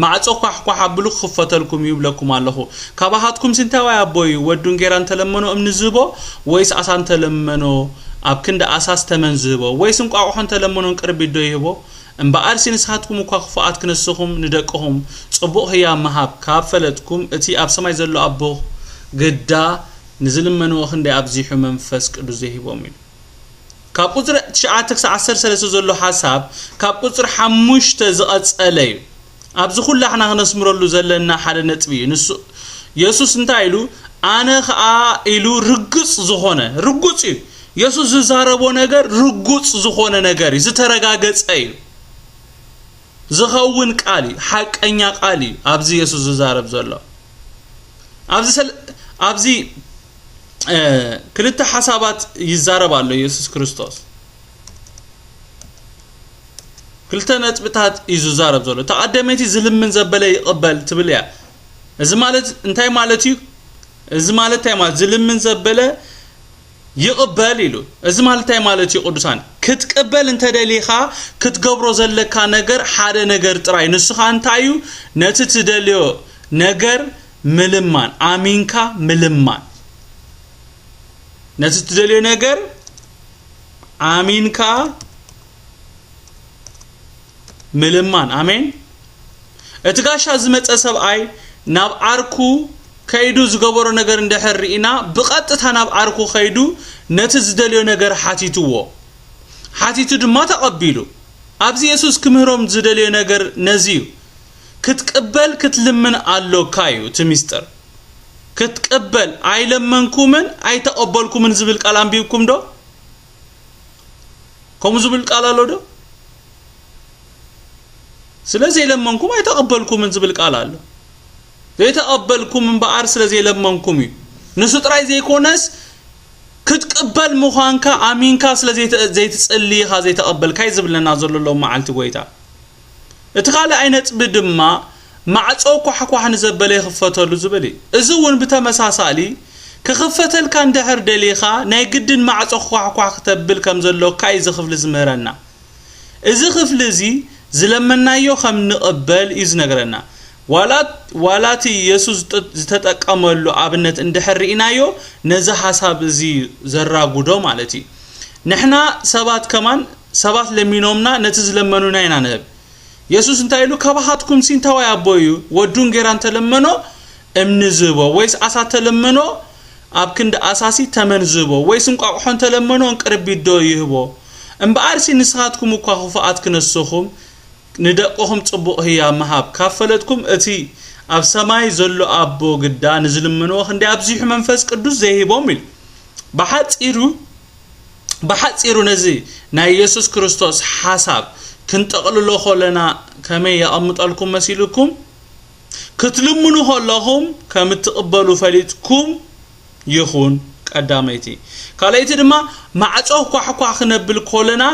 ማዕጾ ኳሕኳሕ ኣብሉ ክኽፈተልኩም እዩ እብለኩም ኣለኹ። ካባኻትኩምሲ እንታይ ዋይ ኣቦ እዩ? ወዱ እንጌራ እንተለመኖ እምኒ ዝህቦ፣ ወይስ ዓሳ እንተለመኖ ኣብ ክንዲ ዓሳስ ተመን ዝህቦ? ወይስ እንቋቑሖ እንተለመኖ እንቅርቢት ዶ ይህቦ? እምበኣርሲ ንስኻትኩም እኳ ክፉኣት ክነስኹም ንደቅኹም ጽቡቕ ህያብ ምሃብ ካብ ፈለጥኩም፣ እቲ ኣብ ሰማይ ዘሎ ኣቦ ግዳ ንዝልመንዎ ክንደይ ኣብዚሑ መንፈስ ቅዱስ ዘይህቦም" እዩ። ካብ ቁጽሪ ትሽዓተ ክሳብ ዓሰርተ ሰለስተ ዘሎ ሓሳብ ካብ ቁጽሪ ሓሙሽተ ዝቐጸለ እዩ። ኣብዚ ኩላሕና ክነስምረሉ ዘለና ሓደ ነጥቢ እዩ። ንሱ፣ የሱስ እንታይ ኢሉ? "ኣነ ኸኣ" ኢሉ ርግጽ ዝኾነ፣ ርጉጽ እዩ። የሱስ ዝዛረቦ ነገር ርጉጽ ዝኾነ ነገር እዩ፣ ዝተረጋገጸ እዩ። ዝኸውን ቃል እዩ፣ ሓቀኛ ቃል እዩ ኣብዚ የሱስ ዝዛረብ ዘሎ። ኣብዚ ሰል-፣ ኣብዚ፣ እ፣ ክልተ ሓሳባት ይዛረብ ኣሎ የሱስ ክርስቶስ። ክልተ ነጥብታት እዩ ዝዛረብ ዘሎ። እታ ቀዳመይቲ "ዝልምን ዘበለ ይቕበል" ትብል እያ። እዚ ማለት እንታይ ማለት እዩ? እዚ ማለት እንታይ ማለት? "ዝልምን ዘበለ ይቕበል" ኢሉ። እዚ ማለት እንታይ ማለት እዩ ቅዱሳን? ክትቅበል እንተደሊኻ ክትገብሮ ዘለካ ነገር ሓደ ነገር ጥራይ። ንሱ ኸኣ እንታይ እዩ? ነቲ ትደልዮ ነገር ምልማን፣ ኣሚንካ ምልማን። ነቲ ትደልዮ ነገር ኣሚንካ ምልማን። ኣሜን። እቲ ጋሻ ዝመጸ ሰብኣይ ናብ ዓርኩ ከይዱ ዝገበሮ ነገር እንድሕር ርኢና፣ ብቐጥታ ናብ ዓርኩ ከይዱ ነቲ ዝደልዮ ነገር ሓቲትዎ። ሓቲቱ ድማ ተቐቢሉ። ኣብዚ የሱስ ክምህሮም ዝደልዮ ነገር ነዚ እዩ። ክትቅበል ክትልምን ኣሎካ እዩ እቲ ሚስጥር። ክትቅበል፣ "ኣይለመንኩምን ኣይተቐበልኩምን" ዝብል ቃል ኣንቢብኩም ዶ? ከምኡ ዝብል ቃል ኣሎ ዶ? "ስለ ዘይለመንኩም ኣይተቐበልኩምን" ዝብል ቃል ኣሎ። ዘይተቐበልኩም እምበኣር ስለ ዘይለመንኩም እዩ። ንሱ ጥራይ ዘይኮነስ፣ ክትቅበል ምዃንካ ኣሚንካ ስለ ዘይተ-፣ ዘይትጽሊ ኢኻ ዘይተቐበልካይ ዝብለና ዘሎ ሎም መዓልቲ ጎይታ። እቲ ካልኣይ ነጥቢ ድማ፣ "ማዕጾ ኳሕኳሕ ንዘበለ ይኽፈተሉ" ዝብል እዩ። እዚ እውን ብተመሳሳሊ ክኽፈተልካ እንድሕር ደሊኻ፣ ናይ ግድን ማዕጾ ኳሕኳሕ ክተብል ከም ዘሎካ እዩ እዚ ክፍሊ ዝምህረና። እዚ ክፍሊ እዚ ዝለመናዮ ከም ንቕበል እዩ ዝነግረና። ዋላ፣ ዋላ እቲ የሱስ ዝጥ-፣ ዝተጠቀመሉ ኣብነት እንድሕር ርኢናዮ፣ ነዚ ሓሳብ እዚ ዘራጉዶ ማለት እዩ። ንሕና ሰባት ከማን፣ ሰባት ለሚኖምና ነቲ ዝለመኑና ኢና ንህብ። የሱስ እንታይ ኢሉ? "ካባኻትኩም ሲ እንታይ ኣቦ እዩ ወዱ እንጌራ እንተለመኖ እምኒ ዝህቦ? ወይስ ዓሳ እንተለመኖ ኣብ ክንዲ ዓሳሲ ተመን ዝህቦ? ወይስ እንቋቑሖ እንተለመኖ እንቅርቢት ዶ ይህቦ? እምበኣርሲ ንስኻትኩም እኳ ክፉኣት ክነስኹም ንደቅኹም ጽቡቕ ህያብ ምሃብ ካብ ፈለጥኩም፣ እቲ ኣብ ሰማይ ዘሎ ኣቦ ግዳ ንዝልምንዎ ክንደይ ኣብዚሑ መንፈስ ቅዱስ ዘይህቦም?" ኢሉ። ብሓጺሩ፣ ብሓጺሩ ነዚ ናይ የሱስ ክርስቶስ ሓሳብ ክንጠቕልሎ ከለና ከመይ የቐምጠልኩም መሲልኩም? ክትልምኑ ከለኹም ከም እትቕበሉ ፈሊጥኩም ይኹን፣ ቀዳመይቲ። ካልኣይቲ ድማ፣ ማዕጾ ኳሕኳሕ ክነብል ከለና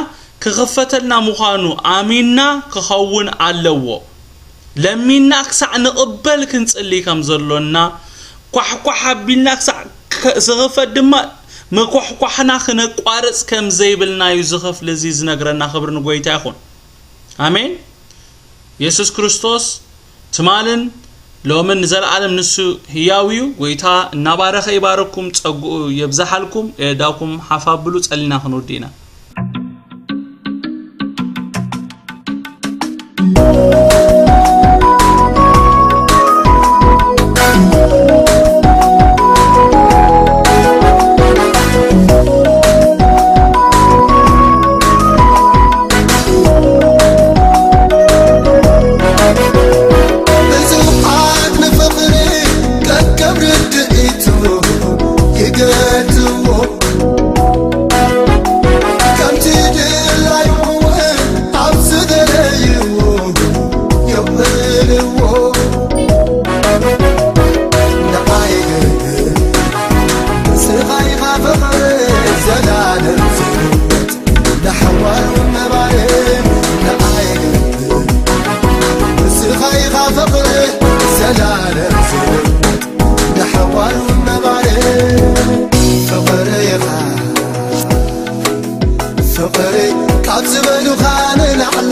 ክኽፈተልና ምዃኑ ኣሚንና ክኸውን ኣለዎ። ለሚንና ክሳዕ ንቕበል ክንጽሊ ከም ዘሎና፣ ኳሕኳሕ ኣቢልና ክሳዕ ከ-፣ ዝኽፈት ድማ ምኳሕኳሕና ክነቋርጽ ከም ዘይብልና እዩ እዚ ክፍሊ እዚ ዝነግረና። ክብሪ ንጎይታ ይኹን። ኣሜን። የሱስ ክርስቶስ ትማልን ሎምን ንዘለኣለም ንሱ ህያው እዩ። ጎይታ እናባረኸ ይባርኩም፣ ጸግኡ የብዝሓልኩም። የእዳውኩም ሓፍ ኣብሉ፣ ጸሊና ክንውዲ ኢና። ብዙሓት ንፍቕሪ ከከም ርድኢቱ ይገትዎ፣ ከምቲ ድላዩ እውን ኣብ ዝደለይዎ የቕልዎ። ንዓይ ግን ንስኻ ኢኻ ፍቕሪ ዘላለም ዝህይወት፣ ንሓዋሩ ምንባር። ንዓይ ግን ንስኻ ኢኻ ፍቕሪ ዘላለም ዝህይወት፣ ንሓዋሩ ምንባር። ፍቕሪ ኢኻ ፍቕሪ ካብ ዝበሉኻ ንላዕሊ፣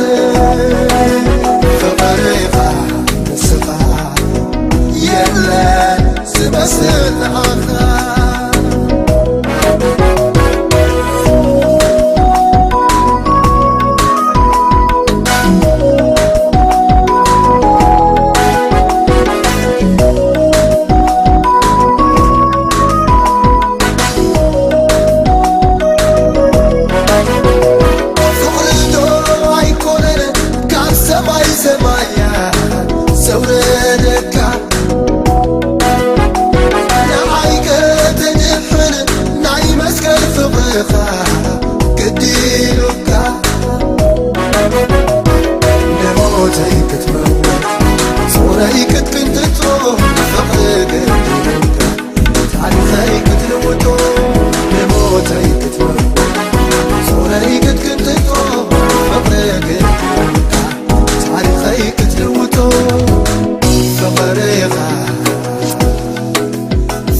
ፍቕሪ ኢኻ ንስኻ፣ የለን ዝመስል ንዓኻ። ፍቕሪ ዶ ኣይኮነን ካብ ሰማይ ሰማያ ዘውረደካ? ንዓይ ከተድሕን ናይ መስቀል ፍቕርኻ ግዲ ኢሉካ። ንሞተይ ክትመውት ጾረይ ክትቅንጥጦ ፍቕሪ ግዲ ኢሉካ። ታሪኸይ ክትልውጦ ንሞተይ ክትመርቶ ጾረይ ክትቅንጥጦ ፍቕሪ ክትልውጣ ታሪኸይ ክትልውጦ ፍቕሪ ኢኻ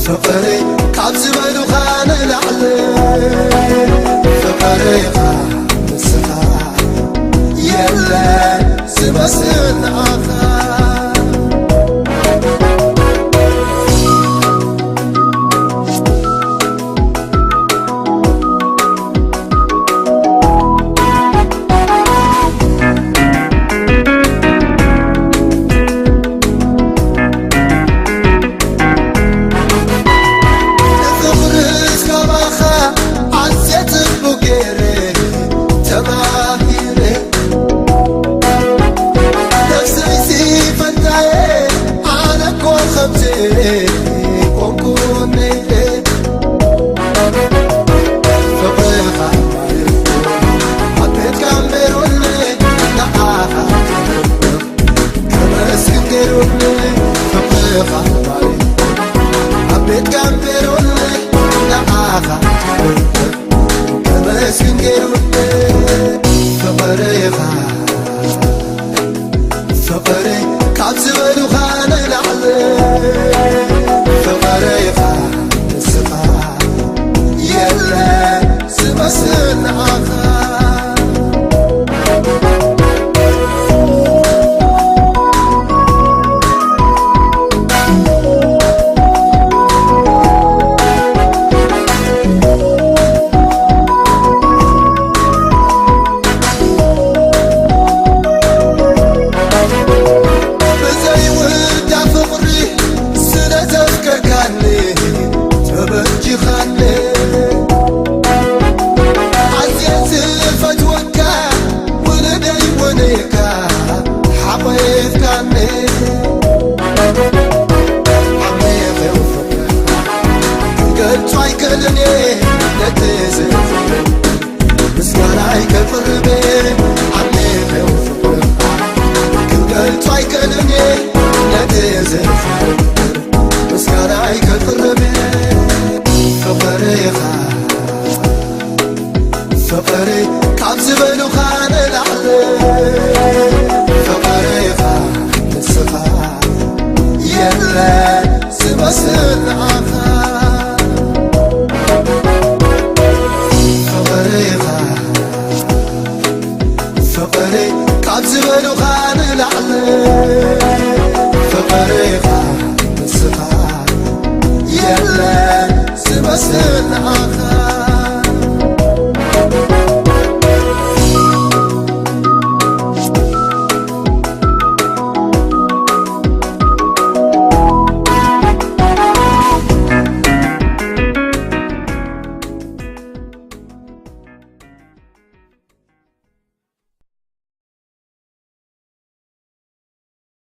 ፍቕሪ ካብ ዝበሉኻ ንላዕሊ ፍቕሪ ኢኻ ንስኻ የለን ዝመስል ንዓኻ። ንፍቕርስ ካባኻ ኣዝየ ጽቡቕ ገይረ ተማሂረ። ነፍሰይሲ ኣይከቕርብ ኣሜን ፍቕርኻ ክገልጾ ኣይክእልን ነቲ ዘፍቅር ምስጋና ኣይከቕርብ ፍቕርኻ ፍቕሪ ካብ ዝበሉኻ ንላዕሊ ፍቕርኻ ንስኻ የለ ዝመስል ንዓኻ ፍቕርኻ ፍቕሪ ካብ ዝበሉኻ ንላዕሊ ፍቕርኻ ንስኻ የለ ዝመስል ንዓኻ